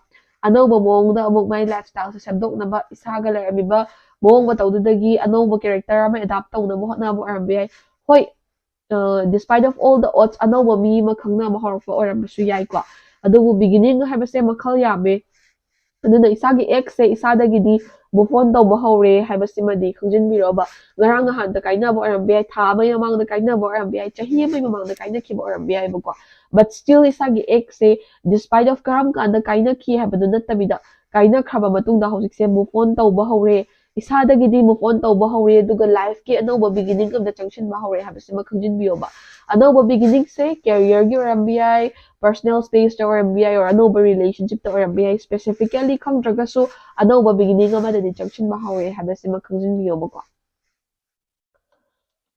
ꯑꯅꯧꯕ ꯃꯑꯣꯡꯗ ꯑꯃꯨꯛ my lifestyle ꯁꯦ ꯁꯦꯝꯗꯣꯛꯅꯕ ꯏꯁꯥꯒ ꯂꯩꯔꯝꯃꯤꯕ ꯃꯑꯣꯡ ꯃꯇꯧꯗꯨꯗꯒꯤ ꯑꯅꯧꯕ character ꯑꯃ adapt ꯇꯧꯅꯕ ꯍꯣꯠꯅꯕ ꯑꯣꯏꯔꯝꯕ ꯌꯥꯏ꯫ ꯍꯣꯏ, despite of all the odds, ꯑꯅꯧꯕ ꯃꯤ ꯑꯃ ꯈꯪꯅꯕ ꯍꯧꯔꯛꯄ ꯑꯣꯏꯔꯝꯕꯁꯨ ꯌꯥꯏꯀꯣ꯫ ꯑꯗꯨꯕꯨ beginning ꯍꯥꯏꯕꯁꯦ ꯃꯈꯜ ꯌꯥꯝꯃꯦ꯫ ꯑꯗꯨꯅ ꯏꯁꯥꯒꯤ ex ꯁꯦ ꯏꯁꯥꯗꯒꯤꯗꯤ move on ꯇꯧꯕ ꯍꯧꯔꯦ ꯍꯥꯏꯕꯁꯤꯃꯗꯤ ꯈꯪꯖꯤꯟꯕꯤꯔꯣꯕ꯫ ꯉꯔꯥꯡ ꯅꯍꯥꯟꯗ ꯀꯥꯏꯅꯕ ꯑꯣꯏꯔꯝꯕ ꯌꯥꯏ, ꯊꯥ ꯑꯃꯒꯤ ꯃꯃꯥꯡꯗ ꯀꯥꯏꯅꯕ ꯑꯣꯏꯔꯝꯕ ꯌꯥꯏ, ꯆꯍꯤ ꯑꯃꯒꯤ ꯃꯃꯥꯡꯗ ꯀꯥꯏꯅꯈꯤꯕ ꯑꯣꯏꯔꯝꯕ ꯌꯥꯏꯕꯀꯣ꯫ But still ꯏꯁꯥꯒꯤ ex ꯁꯦ despite of ꯀꯔꯝ ꯀꯥꯟꯗ ꯀꯥꯏꯅꯈꯤ ꯍꯥꯏꯕꯗꯨ ꯅꯠꯇꯕꯤꯗ, ꯀꯥꯏꯅꯈ꯭ꯔꯕ ꯃꯇꯨꯡꯗ ꯍꯧꯖꯤꯛꯁꯦ move on ꯇꯧꯕ ꯍꯧꯔꯦ, ꯏꯁꯥꯗꯒꯤꯗꯤ move on ꯇꯧꯕ ꯍꯧꯔꯦ, ꯑꯗꯨꯒ life ꯀꯤ ꯑꯅꯧꯕ beginning ꯑꯃꯗ ꯆꯪꯁꯤꯟꯕ ꯍꯧꯔꯦ ꯍꯥꯏꯕꯁꯤꯃ ꯈꯪꯖꯤꯟꯕꯤꯌꯣꯕ꯫ ꯑꯅꯧꯕ beginning ꯁꯦ career ꯒꯤ ꯑꯣꯏꯔꯝꯕ ꯌꯥꯏ, personal space ꯇ ꯑꯣꯏꯔꯝꯕ ꯌꯥꯏ, or ꯑꯅꯧꯕ relationship ꯇ ꯑꯣꯏꯔꯝꯕ ꯌꯥꯏ, specifically ꯈꯪꯗ꯭ꯔꯒꯁꯨ ꯑꯅꯧꯕ beginning ꯑꯃꯗꯗꯤ ꯆꯪꯁꯤꯟꯕ ꯍꯧꯔꯦ ꯍꯥꯏꯕꯁꯤꯃ ꯈꯪꯖꯤꯟꯕꯤꯌꯣꯕꯀꯣ꯫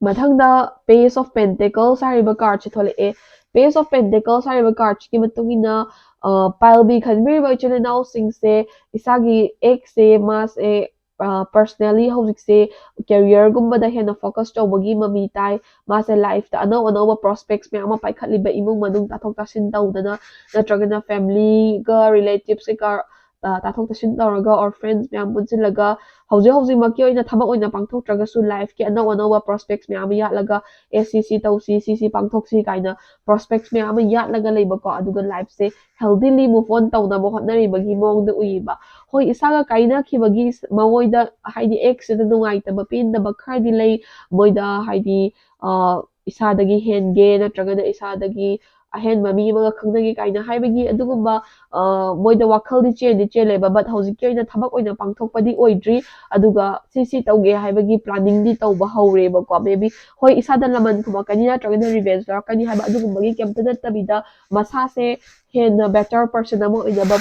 ꯃꯊꯪꯗ Page of Pentacles ꯍꯥꯏꯔꯤꯕ card ꯁꯤ ꯊꯣꯛꯂꯛꯑꯦ꯫ Page of Pentacles ꯍꯥꯏꯔꯤꯕ card ꯁꯤꯒꯤ ꯃꯇꯨꯡ ꯏꯟꯅ, ꯑ, pile B ꯈꯟꯕꯤꯔꯤꯕ ꯏꯆꯤꯜ ꯏꯅꯥꯎꯁꯤꯡꯁꯦ, ꯏꯁꯥꯒꯤ ex ꯁꯦ ꯃꯥꯁꯦ, ꯑ, personally ꯍꯧꯖꯤꯛꯁꯦ career ꯒꯨꯝꯕꯗ ꯍꯦꯟꯅ focus ꯇꯧꯕꯒꯤ ꯃꯃꯤ ꯇꯥꯏ꯫ ꯃꯥꯁꯦ life ꯇ ꯑꯅꯧ ꯑꯅꯧꯕ prospects ꯃꯌꯥꯝ ꯑꯃ ꯄꯥꯏꯈꯠꯂꯤꯕ, ꯏꯃꯨꯡ ꯃꯅꯨꯡ ꯇꯥꯊꯣꯛ ꯇꯥꯁꯤꯟ ꯇꯧꯗꯅ, ꯅꯠꯇ꯭ꯔꯒꯅ family ꯒ relatives ꯀꯩꯀꯥ, ꯑ, ꯇꯥꯊꯣꯛ ꯇꯥꯁꯤꯟ ꯇꯧꯔꯒ, or friends ꯃꯌꯥꯝ ꯄꯨꯟꯁꯤꯜꯂꯒ, ꯍꯧꯖꯤꯛ ꯍꯧꯖꯤꯛꯃꯛꯀꯤ ꯑꯣꯏꯅ ꯊꯕꯛ ꯑꯣꯏꯅ ꯄꯥꯡꯊꯣꯛꯇ꯭ꯔꯒꯁꯨ life ꯀꯤ ꯑꯅꯧ ꯑꯅꯧꯕ prospects ꯃꯌꯥꯝ ꯑꯃ ꯌꯥꯠꯂꯒ, ꯑꯦ, ꯁꯤ ꯁꯤ ꯇꯧꯁꯤ, ꯁꯤ ꯁꯤ ꯄꯥꯡꯊꯣꯛꯁꯤ ꯀꯥꯏꯅ prospects ꯃꯌꯥꯝ ꯑꯃ ꯌꯥꯠꯂꯒ ꯂꯩꯕꯀꯣ꯫ ꯑꯗꯨꯒ life say healthily move on ꯇꯧꯅꯕ ꯍꯣꯠꯅꯔꯤꯕꯒꯤ ꯃꯑꯣꯡꯗ ꯎꯏꯌꯦꯕ꯫ ꯍꯣꯏ, ꯏꯁꯥꯒ ꯀꯥꯏꯅꯈꯤꯕꯒꯤ ꯃꯉꯣꯏꯗ, ꯍꯥꯏꯗꯤ, ex ꯁꯤꯗ ꯅꯨꯡꯉꯥꯏꯇꯕ, ꯄꯦꯟꯗꯕ ꯈꯔꯗꯤ ꯂꯩ꯫ ꯃꯣꯏꯗ, ꯍꯥꯏꯗꯤ, ꯑ, ꯏꯁꯥꯗꯒꯤ ꯍꯦꯟꯒꯦ ꯅꯠꯇ꯭ꯔꯒꯅ ꯏꯁꯥꯗꯒꯤ ꯑꯍꯦꯟꯕ ꯃꯤ ꯑꯃꯒ ꯈꯪꯅꯒꯦ ꯀꯥꯏꯅ ꯍꯥꯏꯕꯒꯤ ꯑꯗꯨꯒꯨꯝꯕ, ꯑ, ꯃꯣꯏꯗ ꯋꯥꯈꯜꯗꯤ ꯆꯦꯟꯗꯤ ꯆꯦꯜꯂꯦꯕ, but ꯍꯧꯖꯤꯛꯀꯤ ꯑꯣꯏꯅ ꯊꯕꯛ ꯑꯣꯏꯅ ꯄꯥꯡꯊꯣꯛꯄꯗꯤ ꯑꯣꯏꯗ꯭ꯔꯤ꯫ ꯑꯗꯨꯒ ꯁꯤ ꯁꯤ ꯇꯧꯒꯦ ꯍꯥꯏꯕꯒꯤ planning ꯗꯤ ꯇꯧꯕ ꯍꯧꯔꯦꯕꯀꯣ꯫ Maybe, ꯍꯣꯏ, ꯏꯁꯥꯗ ꯂꯃꯟ ꯈꯨꯝꯃꯛꯀꯅꯤ ꯅꯠꯇ꯭ꯔꯒꯅ revenge ꯂꯧꯔꯛꯀꯅꯤ ꯍꯥꯏꯕ ꯑꯗꯨꯒꯨꯝꯕꯒꯤ ꯀꯩꯝꯇ ꯅꯠꯇꯕꯤꯗ, ꯃꯁꯥꯁꯦ ꯍꯦꯟꯅ better person ꯑꯃ ꯑꯣꯏꯅꯕ,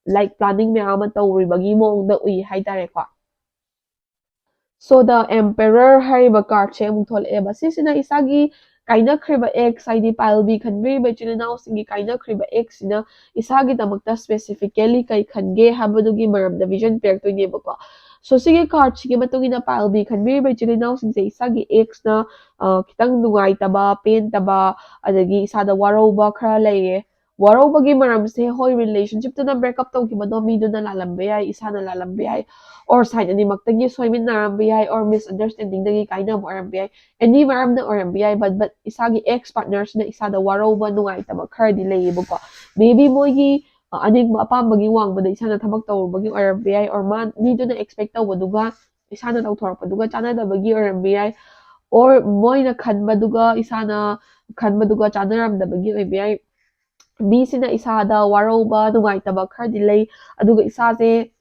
like, planning ꯃꯌꯥꯝ ꯑꯃ ꯇꯧꯔꯤꯕꯒꯤ ꯃꯑꯣꯡꯗ ꯎꯏ ꯍꯥꯏꯇꯥꯔꯦꯀꯣ꯫ So the Emperor ꯍꯥꯏꯔꯤꯕ card ꯁꯦ ꯑꯃꯨꯛ ꯊꯣꯛꯂꯛꯑꯦꯕ꯫ ꯁꯤꯁꯤꯅ ꯏꯁꯥꯒꯤ ꯀꯥꯏꯅꯈ꯭ꯔꯤꯕ ex, ꯍꯥꯏꯗꯤ pile B ꯈꯟꯕꯤꯔꯤꯕ ꯏꯆꯤꯜ ꯏꯅꯥꯎꯁꯤꯡꯒꯤ ꯀꯥꯏꯅꯈ꯭ꯔꯤꯕ ex ꯁꯤꯅ ꯏꯁꯥꯒꯤꯗꯃꯛꯇ specifically ꯀꯩ ꯈꯟꯒꯦ ꯍꯥꯏꯕꯗꯨꯒꯤ ꯃꯔꯝꯗ vision ꯄꯤꯔꯛꯇꯣꯏꯅꯦꯕꯀꯣ꯫ So ꯁꯤꯒꯤ card ꯁꯤꯒꯤ ꯃꯇꯨꯡ ꯏꯟꯅ pile B ꯈꯟꯕꯤꯔꯤꯕ ꯏꯆꯤꯜ ꯏꯅꯥꯎꯁꯤꯡꯁꯦ ꯏꯁꯥꯒꯤ ex ꯅ, ꯑ, ꯈꯤꯇꯪ ꯅꯨꯡꯉꯥꯏꯇꯕ, ꯄꯦꯟꯗꯕ, ꯑꯗꯒꯤ ꯏꯁꯥꯗ ꯋꯥꯔꯧꯕ ꯈꯔ ꯂꯩꯔꯦ꯫ ꯋꯥꯔꯧꯕꯒꯤ ꯃꯔꯝꯁꯦ, ꯍꯣꯏ, relationship ꯇꯨꯅ break up ꯇꯧꯈꯤꯕꯗꯣ ꯃꯤꯗꯨꯅ ꯂꯥꯜꯂꯝꯕ ꯌꯥꯏ, ꯏꯁꯥꯅ ꯂꯥꯜꯂꯝꯕ ꯌꯥꯏ, or side ꯑꯅꯤꯃꯛꯇꯒꯤ ꯁꯣꯏꯃꯤꯟꯅꯔꯝꯕ ꯌꯥꯏ, or misunderstanding ꯗꯒꯤ ꯀꯥꯏꯅꯕ ꯑꯣꯏꯔꯝꯕ ꯌꯥꯏ, any ꯃꯔꯝꯅ ꯑꯣꯏꯔꯝꯕ ꯌꯥꯏ, but but ꯏꯁꯥꯒꯤ ex partner ꯁꯤꯅ ꯏꯁꯥꯗ ꯋꯥꯔꯧꯕ, ꯅꯨꯡꯉꯥꯏꯇꯕ ꯈꯔꯗꯤ ꯂꯩꯌꯦꯕꯀꯣ꯫ Maybe ꯃꯣꯏꯒꯤ ꯑ, ꯑꯅꯤꯡꯕ ꯑꯄꯥꯝꯕꯒꯤ ꯋꯥꯡꯃꯗ ꯏꯁꯥꯅ ꯊꯕꯛ ꯇꯧꯔꯨꯕꯒꯤ ꯑꯣꯏꯔꯝꯕ ꯌꯥꯏ, or ꯃꯥ, ꯃꯤꯗꯨꯅ expect ꯇꯧꯕꯗꯨꯒ ꯏꯁꯥꯅ ꯇꯧꯊꯣꯔꯛꯄꯗꯨꯒ ꯆꯥꯟꯅꯗꯕꯒꯤ ꯑꯣꯏꯔꯝꯕ ꯌꯥꯏ, or ꯃꯣꯏꯅ ꯈꯟꯕꯗꯨꯒ ꯏꯁꯥꯅ ꯈꯟꯕꯗꯨꯒ ꯆꯥꯟꯅꯔꯝꯗꯕꯒꯤ ꯑꯣꯏꯕ ꯌꯥꯏ꯫ ꯃꯤꯁꯤꯅ ꯏꯁꯥꯗ ꯋꯥꯔꯧꯕ, ꯅꯨꯡꯉꯥꯏꯇꯕ ꯈꯔꯗꯤ ꯂꯩ, ꯑꯗꯨꯒ ꯏꯁꯥꯁꯦ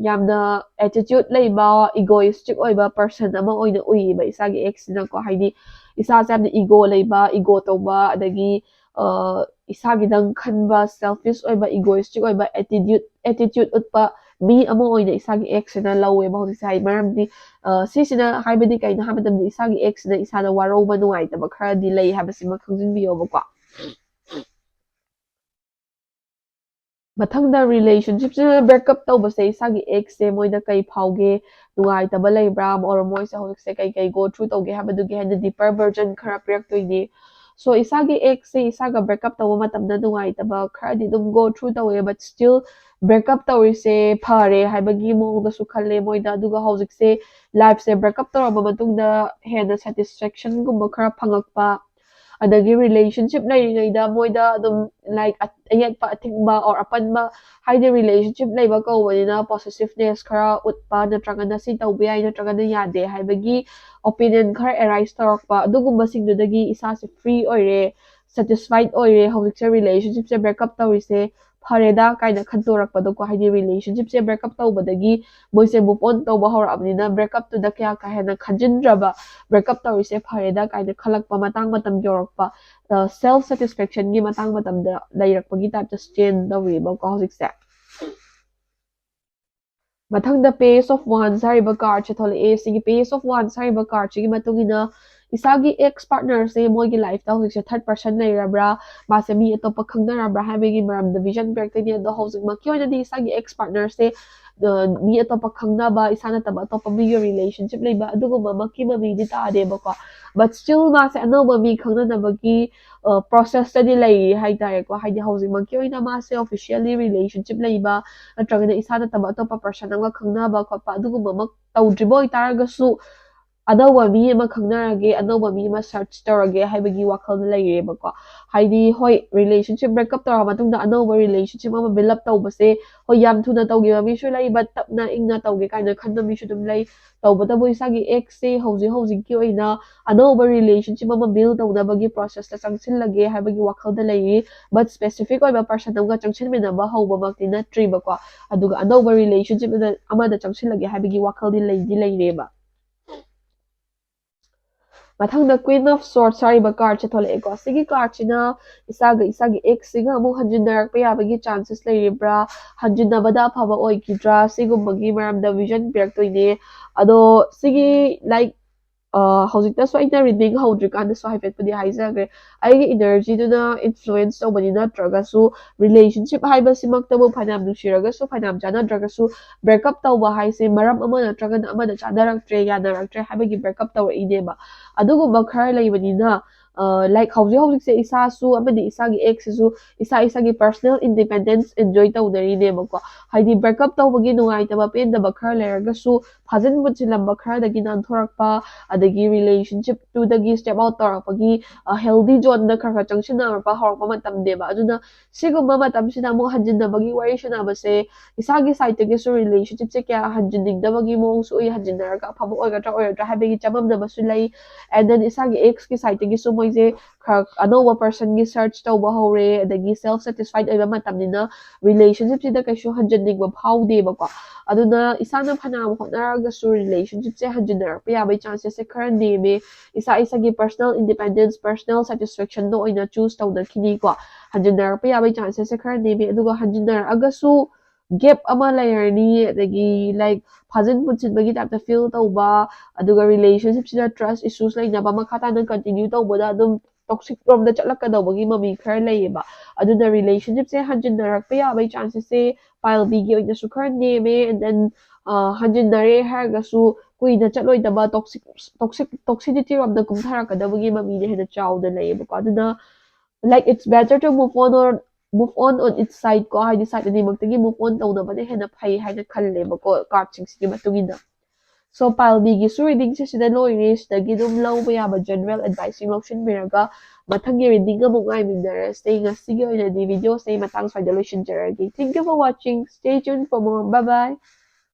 ꯌꯥꯝꯅ attitude ꯂꯩꯕ, egoistic ꯑꯣꯏꯕ person ꯑꯃ ꯑꯣꯏꯅ ꯎꯏꯌꯦꯕ ꯏꯁꯥꯒꯤ ex ꯁꯤꯅꯀꯣ꯫ ꯍꯥꯏꯗꯤ ꯏꯁꯥꯁꯦ ꯌꯥꯝꯅ ego ꯂꯩꯕ, ego ꯇꯧꯕ, ꯑꯗꯒꯤ ꯑ, ꯏꯁꯥꯒꯤꯗꯪ ꯈꯟꯕ, selfish ꯑꯣꯏꯕ, egoistic ꯑꯣꯏꯕ attitude, attitude ꯎꯠꯄ ꯃꯤ ꯑꯃ ꯑꯣꯏꯅ ꯏꯁꯥꯒꯤ ex ꯁꯤꯅ ꯂꯧꯋꯦꯕ ꯍꯧꯖꯤꯛꯁꯦ꯫ ꯍꯥꯏꯗꯤ ꯃꯔꯝꯗꯤ, ꯑ, ꯁꯤꯁꯤꯅ ꯍꯥꯏꯕꯗꯤ ꯀꯩꯅꯣ ꯍꯥꯏꯕ ꯃꯇꯝꯗ, ꯏꯁꯥꯒꯤ ex ꯁꯤꯅ ꯏꯁꯥꯗ ꯋꯥꯔꯧꯕ, ꯅꯨꯡꯉꯥꯏꯇꯕ ꯈꯔꯗꯤ ꯂꯩ ꯍꯥꯏꯕꯁꯤꯃ ꯈꯪꯖꯤꯟꯕꯤꯌꯣꯕꯀꯣ꯫ ꯃꯊꯪꯗ relationship ꯁꯤꯅ break up ꯇꯧꯕꯁꯦ, ꯏꯁꯥꯒꯤ ex ꯁꯦ ꯃꯣꯏꯗ ꯀꯩ ꯐꯥꯎꯒꯦ, ꯅꯨꯡꯉꯥꯏꯇꯕ ꯂꯩꯕ꯭ꯔꯥ, or ꯃꯣꯏꯁꯦ ꯍꯧꯖꯤꯛꯁꯦ ꯀꯩ ꯀꯩ go through ꯇꯧꯒꯦ ꯍꯥꯏꯕꯗꯨꯒꯤ ꯍꯦꯟꯅ deeper version ꯈꯔ ꯄꯤꯔꯛꯇꯣꯏꯅꯤ꯫ So ꯏꯁꯥꯒꯤ ex ꯁꯦ ꯏꯁꯥꯒ break up ꯇꯧꯕ ꯃꯇꯝꯗ ꯅꯨꯡꯉꯥꯏꯇꯕ ꯈꯔꯗꯤ ꯑꯗꯨꯝ go through ꯇꯧꯋꯦ, but still break up ꯇꯧꯔꯤꯁꯦ ꯐꯔꯦ ꯍꯥꯏꯕꯒꯤ ꯃꯑꯣꯡꯗꯁꯨ ꯈꯜꯂꯦ ꯃꯣꯏꯗ꯫ ꯑꯗꯨꯒ ꯍꯧꯖꯤꯛꯁꯦ life ꯁꯦ break up ꯇꯧꯔꯕ ꯃꯇꯨꯡꯗ ꯍꯦꯟꯅ satisfaction ꯒꯨꯝꯕ ꯈꯔ ꯐꯪꯉꯛꯄ, ꯑꯗꯒꯤ relationship ꯂꯩꯔꯤꯉꯩꯗ ꯃꯣꯏꯗ ꯑꯗꯨꯝ, like, ꯑ-, ꯑꯌꯦꯠꯄ ꯑꯊꯤꯡꯕ or ꯑꯄꯟꯕ, ꯍꯥꯏꯗꯤ relationship ꯂꯩꯕ ꯀꯧꯕꯅꯤꯅ possessiveness ꯈꯔ ꯎꯠꯄ, ꯅꯠꯇ꯭ꯔꯒꯅ ꯁꯤ ꯇꯧꯕ ꯌꯥꯏ ꯅꯠꯇ꯭ꯔꯒꯅ ꯌꯥꯗꯦ ꯍꯥꯏꯕꯒꯤ opinion ꯈꯔ arise ꯇꯧꯔꯛꯄ, ꯑꯗꯨꯒꯨꯝꯕꯁꯤꯡꯗꯨꯗꯒꯤ ꯏꯁꯥꯁꯦ free ꯑꯣꯏꯔꯦ, satisfied ꯑꯣꯏꯔꯦ, ꯍꯧꯖꯤꯛꯁꯦ relationship ꯁꯦ break up ꯇꯧꯔꯤꯁꯦ ꯐꯔꯦꯗ ꯀꯥꯏꯅ ꯈꯟꯇꯣꯔꯛꯄꯗꯣꯀꯣ꯫ ꯍꯥꯏꯗꯤ relationship ꯁꯦ break up ꯇꯧꯕꯗꯒꯤ ꯃꯣꯏꯁꯦ move on ꯇꯧꯕ ꯍꯧꯔꯛꯑꯕꯅꯤꯅ break up ꯇꯨꯗ ꯀꯌꯥ ꯀꯥ ꯍꯦꯟꯅ ꯈꯟꯖꯤꯟꯗ꯭ꯔꯕ, break up ꯇꯧꯔꯤꯁꯦ ꯐꯔꯦꯗ ꯀꯥꯏꯅ ꯈꯜꯂꯛꯄ ꯃꯇꯥꯡ ꯃꯇꯝ ꯌꯧꯔꯛꯄ, ꯑ, self satisfaction ꯒꯤ ꯃꯇꯥꯡ ꯃꯇꯝꯗ ꯂꯩꯔꯛꯄꯒꯤ type ꯇ stand ꯇꯧꯔꯤꯕꯀꯣ ꯍꯧꯖꯤꯛꯁꯦ꯫ ꯃꯊꯪꯗ Page of Wands ꯍꯥꯏꯔꯤꯕ card ꯁꯦ ꯊꯣꯛꯂꯛꯑꯦ꯫ ꯁꯤꯒꯤ Page of Wands ꯍꯥꯏꯔꯤꯕ card ꯁꯤꯒꯤ ꯃꯇꯨꯡ ꯏꯟꯅ ꯏꯁꯥꯒꯤ ex partner ꯁꯦ ꯃꯣꯏꯒꯤ life ꯇ ꯍꯧꯖꯤꯛꯁꯦ third person ꯂꯩꯔꯕ꯭ꯔꯥ, ꯃꯥꯁꯦ ꯃꯤ ꯑꯇꯣꯞꯄ ꯈꯪꯅꯔꯕ꯭ꯔꯥ ꯍꯥꯏꯕꯒꯤ ꯃꯔꯝꯗ vision ꯄꯤꯔꯛꯇꯣꯏꯅꯦ꯫ ꯑꯗꯣ ꯍꯧꯖꯤꯛꯃꯛꯀꯤ ꯑꯣꯏꯅꯗꯤ ꯏꯁꯥꯒꯤ ex partner ꯁꯦ, ꯑ, ꯃꯤ ꯑꯇꯣꯞꯄ ꯈꯪꯅꯕ, ꯏꯁꯥ ꯅꯠꯇꯕ ꯑꯇꯣꯞꯄ ꯃꯤꯒ relationship ꯂꯩꯕ ꯑꯗꯨꯒꯨꯝꯕꯃꯛꯀꯤ ꯃꯃꯤꯗꯤ ꯇꯥꯗꯦꯕꯀꯣ꯫ But still ꯃꯥꯁꯦ ꯑꯅꯧꯕ ꯃꯤ ꯈꯪꯅꯅꯕꯒꯤ ꯄ꯭ꯔꯣꯁꯦꯁꯇꯗꯤ ꯂꯩꯔꯤ ꯍꯥꯏꯇꯥꯔꯦꯀꯣ꯫ ꯍꯥꯏꯗꯤ ꯍꯧꯖꯤꯛꯃꯛꯀꯤ ꯑꯣꯏꯅ ꯃꯥꯁꯦ officially relationship ꯂꯩꯕ ꯅꯠꯇ꯭ꯔꯒꯅ ꯏꯁꯥ ꯅꯠꯇꯕ ꯑꯇꯣꯞꯄ ꯄꯔꯁꯟ ꯑꯃꯒ ꯈꯪꯅꯕ ꯈꯣꯠꯄ ꯑꯗꯨꯒꯨꯝꯕꯃꯛ ꯇꯧꯗ꯭ꯔꯤꯕ ꯑꯣꯏꯇꯥꯔꯒꯁꯨ, ꯑꯅꯧꯕ ꯃꯤ ꯑꯃ ꯈꯪꯅꯔꯒꯦ, ꯑꯅꯧꯕ ꯃꯤ ꯑꯃ ꯁꯔꯆ ꯇꯧꯔꯒꯦ ꯍꯥꯏꯕꯒꯤ ꯋꯥꯈꯜꯗ ꯂꯩꯔꯦꯕꯀꯣ꯫ ꯍꯥꯏꯗꯤ ꯍꯣꯏ, ꯔꯤꯂꯦꯁꯟꯁꯤꯞ ꯕ꯭ꯔꯦꯛꯑꯞ ꯇꯧꯔ ꯃꯇꯨꯡꯗ ꯑꯅꯧꯕ ꯔꯤꯂꯦꯁꯟꯁꯤꯞ ꯑꯃ ꯕꯤꯜ ꯑꯞ ꯇꯧꯕꯁꯦ, ꯍꯣꯏ, ꯌꯥꯝ ꯊꯨꯅ ꯇꯧꯈꯤꯕ ꯃꯤꯁꯨ ꯂꯩ, ꯕꯠ ꯇꯞꯅ ꯏꯪꯅ ꯇꯧꯒꯦ ꯀꯥꯏꯅ ꯈꯟꯕ ꯃꯤꯁꯨ ꯑꯗꯨꯝ ꯂꯩ꯫ ꯇꯧꯕꯇꯕꯨ ꯏꯁꯥꯒꯤ ꯑꯦꯛꯁꯁꯦ ꯍꯧꯖꯤꯛ ꯍꯧꯖꯤꯛꯀꯤ ꯑꯣꯏꯅ ꯑꯅꯧꯕ ꯔꯤꯂꯦꯁꯟꯁꯤꯞ ꯑꯃ ꯕꯤꯜ ꯇꯧꯅꯕꯒꯤ ꯄ꯭ꯔꯣꯁꯦꯁꯇ ꯆꯪꯁꯤꯜꯂꯒꯦ ꯍꯥꯏꯕꯒꯤ ꯋꯥꯈꯜꯗ ꯂꯩꯔꯤ꯫ ꯕꯠ ꯁ꯭ꯄꯦꯁꯤꯐꯤꯛ ꯑꯣꯏꯕ ꯄꯔꯁꯟ ꯑꯃꯒ ꯆꯪꯁꯤꯟꯃꯤꯟꯅꯕ ꯍꯧꯕꯃꯛꯇꯤ ꯅꯠꯇ꯭ꯔꯤꯕꯀꯣ꯫ ꯑꯗꯨꯒ ꯑꯅꯧꯕ ꯔꯤꯂꯦꯁꯟꯁꯤꯞ ꯑꯃꯗ ꯆꯪꯁꯤꯜꯂꯒꯦ ꯍꯥꯏꯕꯒꯤ ꯋꯥꯈꯜꯗꯤ ꯂꯩꯗꯤ ꯂꯩꯔꯦꯕ꯫ ꯃꯊꯪꯗ Queen of Swords ꯍꯥꯏꯔꯤꯕ ꯀꯥꯔꯠꯁꯦ ꯊꯣꯛꯂꯛꯑꯦꯀꯣ꯫ ꯁꯤꯒꯤ ꯀꯥꯔꯠꯁꯤꯅ ꯏꯁꯥꯒ ꯏꯁꯥꯒꯤ ꯑꯦꯛꯁꯁꯤꯒ ꯑꯃꯨꯛ ꯍꯟꯖꯤꯟꯅꯔꯛꯄ ꯌꯥꯕꯒꯤ ꯆꯥꯟꯁꯦꯁ ꯂꯩꯔꯤꯕ꯭ꯔꯥ, ꯍꯟꯖꯤꯟꯅꯕꯗ ꯑꯐꯕ ꯑꯣꯏꯈꯤꯗ꯭ꯔꯥ, ꯁꯤꯒꯨꯝꯕꯒꯤ ꯃꯔꯝꯗ ꯚꯤꯖꯟ ꯄꯤꯔꯛꯇꯣꯏꯅꯦ꯫ ꯑꯗꯣ ꯁꯤꯒꯤ, ꯂꯥꯏꯛ, ꯍꯧꯖꯤꯛꯇꯁꯨ ꯑꯩꯅ ꯔꯤꯗꯤꯡ ꯍꯧꯗ꯭ꯔꯤꯀꯥꯟꯗꯁꯨ ꯍꯥꯏꯐꯦꯠꯄꯨꯗꯤ ꯍꯥꯏꯖꯈ꯭ꯔꯦ꯫ ꯑꯩꯒꯤ ꯏꯅꯔꯖꯤꯗꯨꯅ ꯏꯟꯐ꯭ꯂꯨꯌꯦꯟꯁ ꯇꯧꯕꯅꯤ ꯅꯠꯇ꯭ꯔꯒꯁꯨ, ꯔꯤꯂꯦꯁꯟꯁꯤꯞ ꯍꯥꯏꯕꯁꯤꯃꯛꯇꯕꯨ ꯐꯅꯌꯥꯝ ꯅꯨꯡꯁꯤꯔꯒꯁꯨ, ꯐꯅꯌꯥꯝ ꯆꯥꯟꯅꯗ꯭ꯔꯒꯁꯨ, ꯕ꯭ꯔꯦꯛꯑꯞ ꯇꯧꯕ ꯍꯥꯏꯁꯦ ꯃꯔꯝ ꯑꯃ ꯅꯠꯇ꯭ꯔꯒꯅ ꯑꯃꯗ ꯆꯥꯟꯅꯔꯛꯇ꯭ꯔꯦ, ꯌꯥꯅꯔꯛꯇ꯭ꯔꯦ ꯍꯥꯏꯕꯒꯤ ꯕ꯭ꯔꯦꯛꯑꯞ ꯇꯧꯔꯛꯏꯅꯦꯕ꯫ ꯑꯗꯨꯒꯨꯝꯕ ꯈꯔ ꯂꯩꯕꯅꯤꯅ, ꯂꯥꯏꯛ, ꯍꯧꯖꯤꯛ ꯍꯧꯖꯤꯛꯁꯦ ꯏꯁꯥꯁꯨ ꯑꯃꯗꯤ ꯏꯁꯥꯒꯤ ꯑꯦꯛꯁꯁꯤꯁꯨ ꯏꯁꯥ ꯏꯁꯥꯒꯤ ꯄꯔꯁꯅꯦꯜ ꯏꯟꯗꯤꯄꯦꯟꯗꯦꯟꯁ ꯑꯦꯟꯖꯣꯏ ꯇꯧꯅꯔꯤꯅꯦꯕꯀꯣ꯫ ꯍꯥꯏꯗꯤ ꯕ꯭ꯔꯦꯛꯑꯞ ꯇꯧꯕꯒꯤ ꯅꯨꯡꯉꯥꯏꯇꯕ ꯄꯦꯟꯗꯕ ꯈꯔ ꯂꯩꯔꯒꯁꯨ, ꯐꯥꯖꯤꯟ ꯄꯨꯟꯁꯤꯜꯂꯝꯕ ꯈꯔꯗꯒꯤ ꯅꯥꯟꯊꯣꯔꯛꯄ, ꯑꯗꯒꯤ ꯔꯤꯂꯦꯁꯟꯁꯤꯞꯇꯨꯗꯒꯤ ꯁ꯭ꯇꯦꯞ ꯑꯥꯎꯠ ꯇꯧꯔꯛꯄꯒꯤ ꯍꯦꯜꯗꯤ ꯖꯣꯟꯗ ꯈꯔ ꯈꯔ ꯆꯪꯁꯤꯟꯅꯔꯛꯄ ꯍꯧꯔꯛꯄ ꯃꯇꯝꯅꯦꯕ꯫ ꯑꯗꯨꯅ ꯁꯤꯒꯨꯝꯕ ꯃꯇꯝꯁꯤꯗ ꯑꯃꯨꯛ ꯍꯟꯖꯤꯟꯅꯕꯒꯤ ꯋꯥꯔꯤ ꯁꯥꯟꯅꯕꯁꯦ, ꯏꯁꯥꯒꯤ ꯁꯥꯏꯠꯇꯒꯤꯁꯨ ꯔꯤꯂꯦꯁꯟꯁꯤꯞꯁꯦ ꯀꯌꯥ ꯍꯟꯖꯤꯟꯅꯤꯡꯗꯕꯒꯤ ꯃꯑꯣꯡꯁꯨ ꯎꯏ꯫ ꯍꯟꯖꯤꯟꯅꯔꯒ ꯑꯐꯕ ꯑꯣꯏꯒꯗ꯭ꯔꯥ ꯑꯣꯏꯔꯣꯏꯗ꯭ꯔꯥ ꯍꯥꯏꯕꯒꯤ ꯆꯃꯝꯅꯕꯁꯨ ꯂꯩ꯫ And then ꯏꯁꯥꯒꯤ ꯑꯦꯛꯁꯀꯤ ꯁꯥꯏꯠꯇꯒꯤꯁꯨ ꯃꯣꯏꯁꯦ ꯈꯔ ꯑꯅꯧꯕ ꯄꯔꯁꯟꯒꯤ ꯁꯔꯆ ꯇꯧꯕ ꯍꯧꯔꯦ, ꯑꯗꯒꯤ ꯁꯦꯜꯐ ꯁꯦꯇꯤꯁꯐꯥꯏꯠ ꯑꯣꯏꯕ ꯃꯇꯝꯅꯤꯅ ꯔꯤꯂꯦꯁꯟꯁꯤꯞꯁꯤꯗ ꯀꯩꯁꯨ ꯍꯟꯖꯤꯟꯅꯤꯡꯕ ꯐꯥꯎꯗꯦꯕꯀꯣ꯫ ꯑꯗꯨꯅ ꯏꯁꯥꯅ ꯐꯅꯌꯥꯝ ꯍꯣꯠꯅꯔꯒꯁꯨ ꯔꯤꯂꯦꯁꯟꯁꯤꯞꯁꯦ ꯍꯟꯖꯤꯟꯅꯔꯛꯄ ꯌꯥꯕꯒꯤ ꯆꯥꯟꯁꯦꯁꯁꯦ ꯈꯔ ꯅꯦꯝꯃꯦ꯫ ꯏꯁꯥ ꯏꯁꯥꯒꯤ ꯄꯔꯁꯅꯦꯜ ꯏꯟꯗꯤꯄꯦꯟꯗꯦꯟꯁ, ꯄꯔꯁꯅꯦꯜ ꯁꯦꯇꯤꯁꯐꯦꯛꯁꯟꯗꯣ ꯑꯣꯏꯅ ꯆꯨꯁ ꯇꯧꯅꯈꯤꯅꯤꯀꯣ꯫ ꯍꯟꯖꯤꯟꯅꯔꯛꯄ ꯌꯥꯕꯒꯤ ꯆꯥꯟꯁꯦꯁꯁꯦ ꯈꯔ ꯅꯦꯝꯃꯦ꯫ ꯑꯗꯨꯒ ꯍꯟꯖꯤꯟꯅꯔꯛꯑꯒꯁꯨ ꯒꯦꯞ ꯑꯃ ꯂꯩꯔꯅꯤ, ꯑꯗꯒꯤ, ꯂꯥꯏꯛ, ꯐꯥꯖꯤꯟ ꯄꯨꯟꯁꯤꯟꯕꯒꯤ ꯇꯥꯏꯞꯇ ꯐꯤꯜ ꯇꯧꯕ, ꯑꯗꯨꯒ ꯔꯤꯂꯦꯁꯟꯁꯤꯞꯁꯤꯗ ꯇ꯭ꯔꯁ ꯏꯁꯨꯁ ꯂꯩꯅꯕ, ꯃꯈꯥ ꯇꯥꯅ ꯀꯟꯇꯤꯅ꯭ꯌꯨ ꯇꯧꯕꯗ ꯑꯗꯨꯝ ꯇꯣꯛꯁꯤꯛ ꯔꯣꯝꯗ ꯆꯠꯂꯛꯀꯗꯧꯕꯒꯤ ꯃꯃꯤ ꯈꯔ ꯂꯩꯌꯦꯕ꯫ ꯑꯗꯨꯅ ꯔꯤꯂꯦꯁꯟꯁꯤꯞꯁꯦ ꯍꯟꯖꯤꯟꯅꯔꯛꯄ ꯌꯥꯕꯒꯤ ꯆꯥꯟꯁꯦꯁꯁꯦ ꯄꯥꯏꯜ ꯕꯤꯒꯤ ꯑꯣꯏꯅꯁꯨ ꯈꯔ ꯅꯦꯝꯃꯦ꯫ And then ꯍꯟꯖꯤꯟꯅꯔꯦ ꯍꯥꯏꯔꯒꯁꯨ ꯀꯨꯏꯅ ꯆꯠꯂꯣꯏꯗꯕ toxic toxic toxicity ꯔꯣꯝꯗ ꯀꯨꯝꯊꯔꯛꯀꯗꯕꯒꯤ ꯃꯃꯤꯅ ꯍꯦꯟꯅ ꯆꯥꯎꯅ ꯂꯩꯌꯦꯕꯀꯣ꯫ ꯑꯗꯨꯅ, like, it's better to move on or move on on its side ꯀꯣ, ꯍꯥꯏꯗꯤ side ꯑꯅꯤꯃꯛꯇꯒꯤ move on ꯇꯧꯅꯕꯅ ꯍꯦꯟꯅ ꯐꯩ ꯍꯥꯏꯅ ꯈꯜꯂꯦꯕꯀꯣ, card ꯁꯤꯡꯁꯤꯒꯤ ꯃꯇꯨꯡ ꯏꯟꯅ꯫ So, pile B ꯒꯤꯁꯨ reading ꯁꯦ ꯁꯤꯗ ꯂꯣꯏꯔꯦ꯫ ꯁꯤꯗꯒꯤ ꯑꯗꯨꯝ ꯂꯧꯕ ꯌꯥꯕ general advice ꯁꯤꯡ ꯂꯧꯁꯤꯟꯕꯤꯔꯒ ꯃꯊꯪꯒꯤ reading ꯑꯃꯨꯛ ꯉꯥꯏꯃꯤꯟꯅꯔꯁꯦ꯫ ꯉꯁꯤꯒꯤ ꯑꯣꯏꯅꯗꯤ video ꯁꯦ ꯃꯇꯥꯡ ꯁ꯭ꯋꯥꯏꯗ ꯂꯣꯏꯁꯤꯟꯖꯔꯒꯦ꯫ Thank you for watching. Stay tuned for more. Bye bye.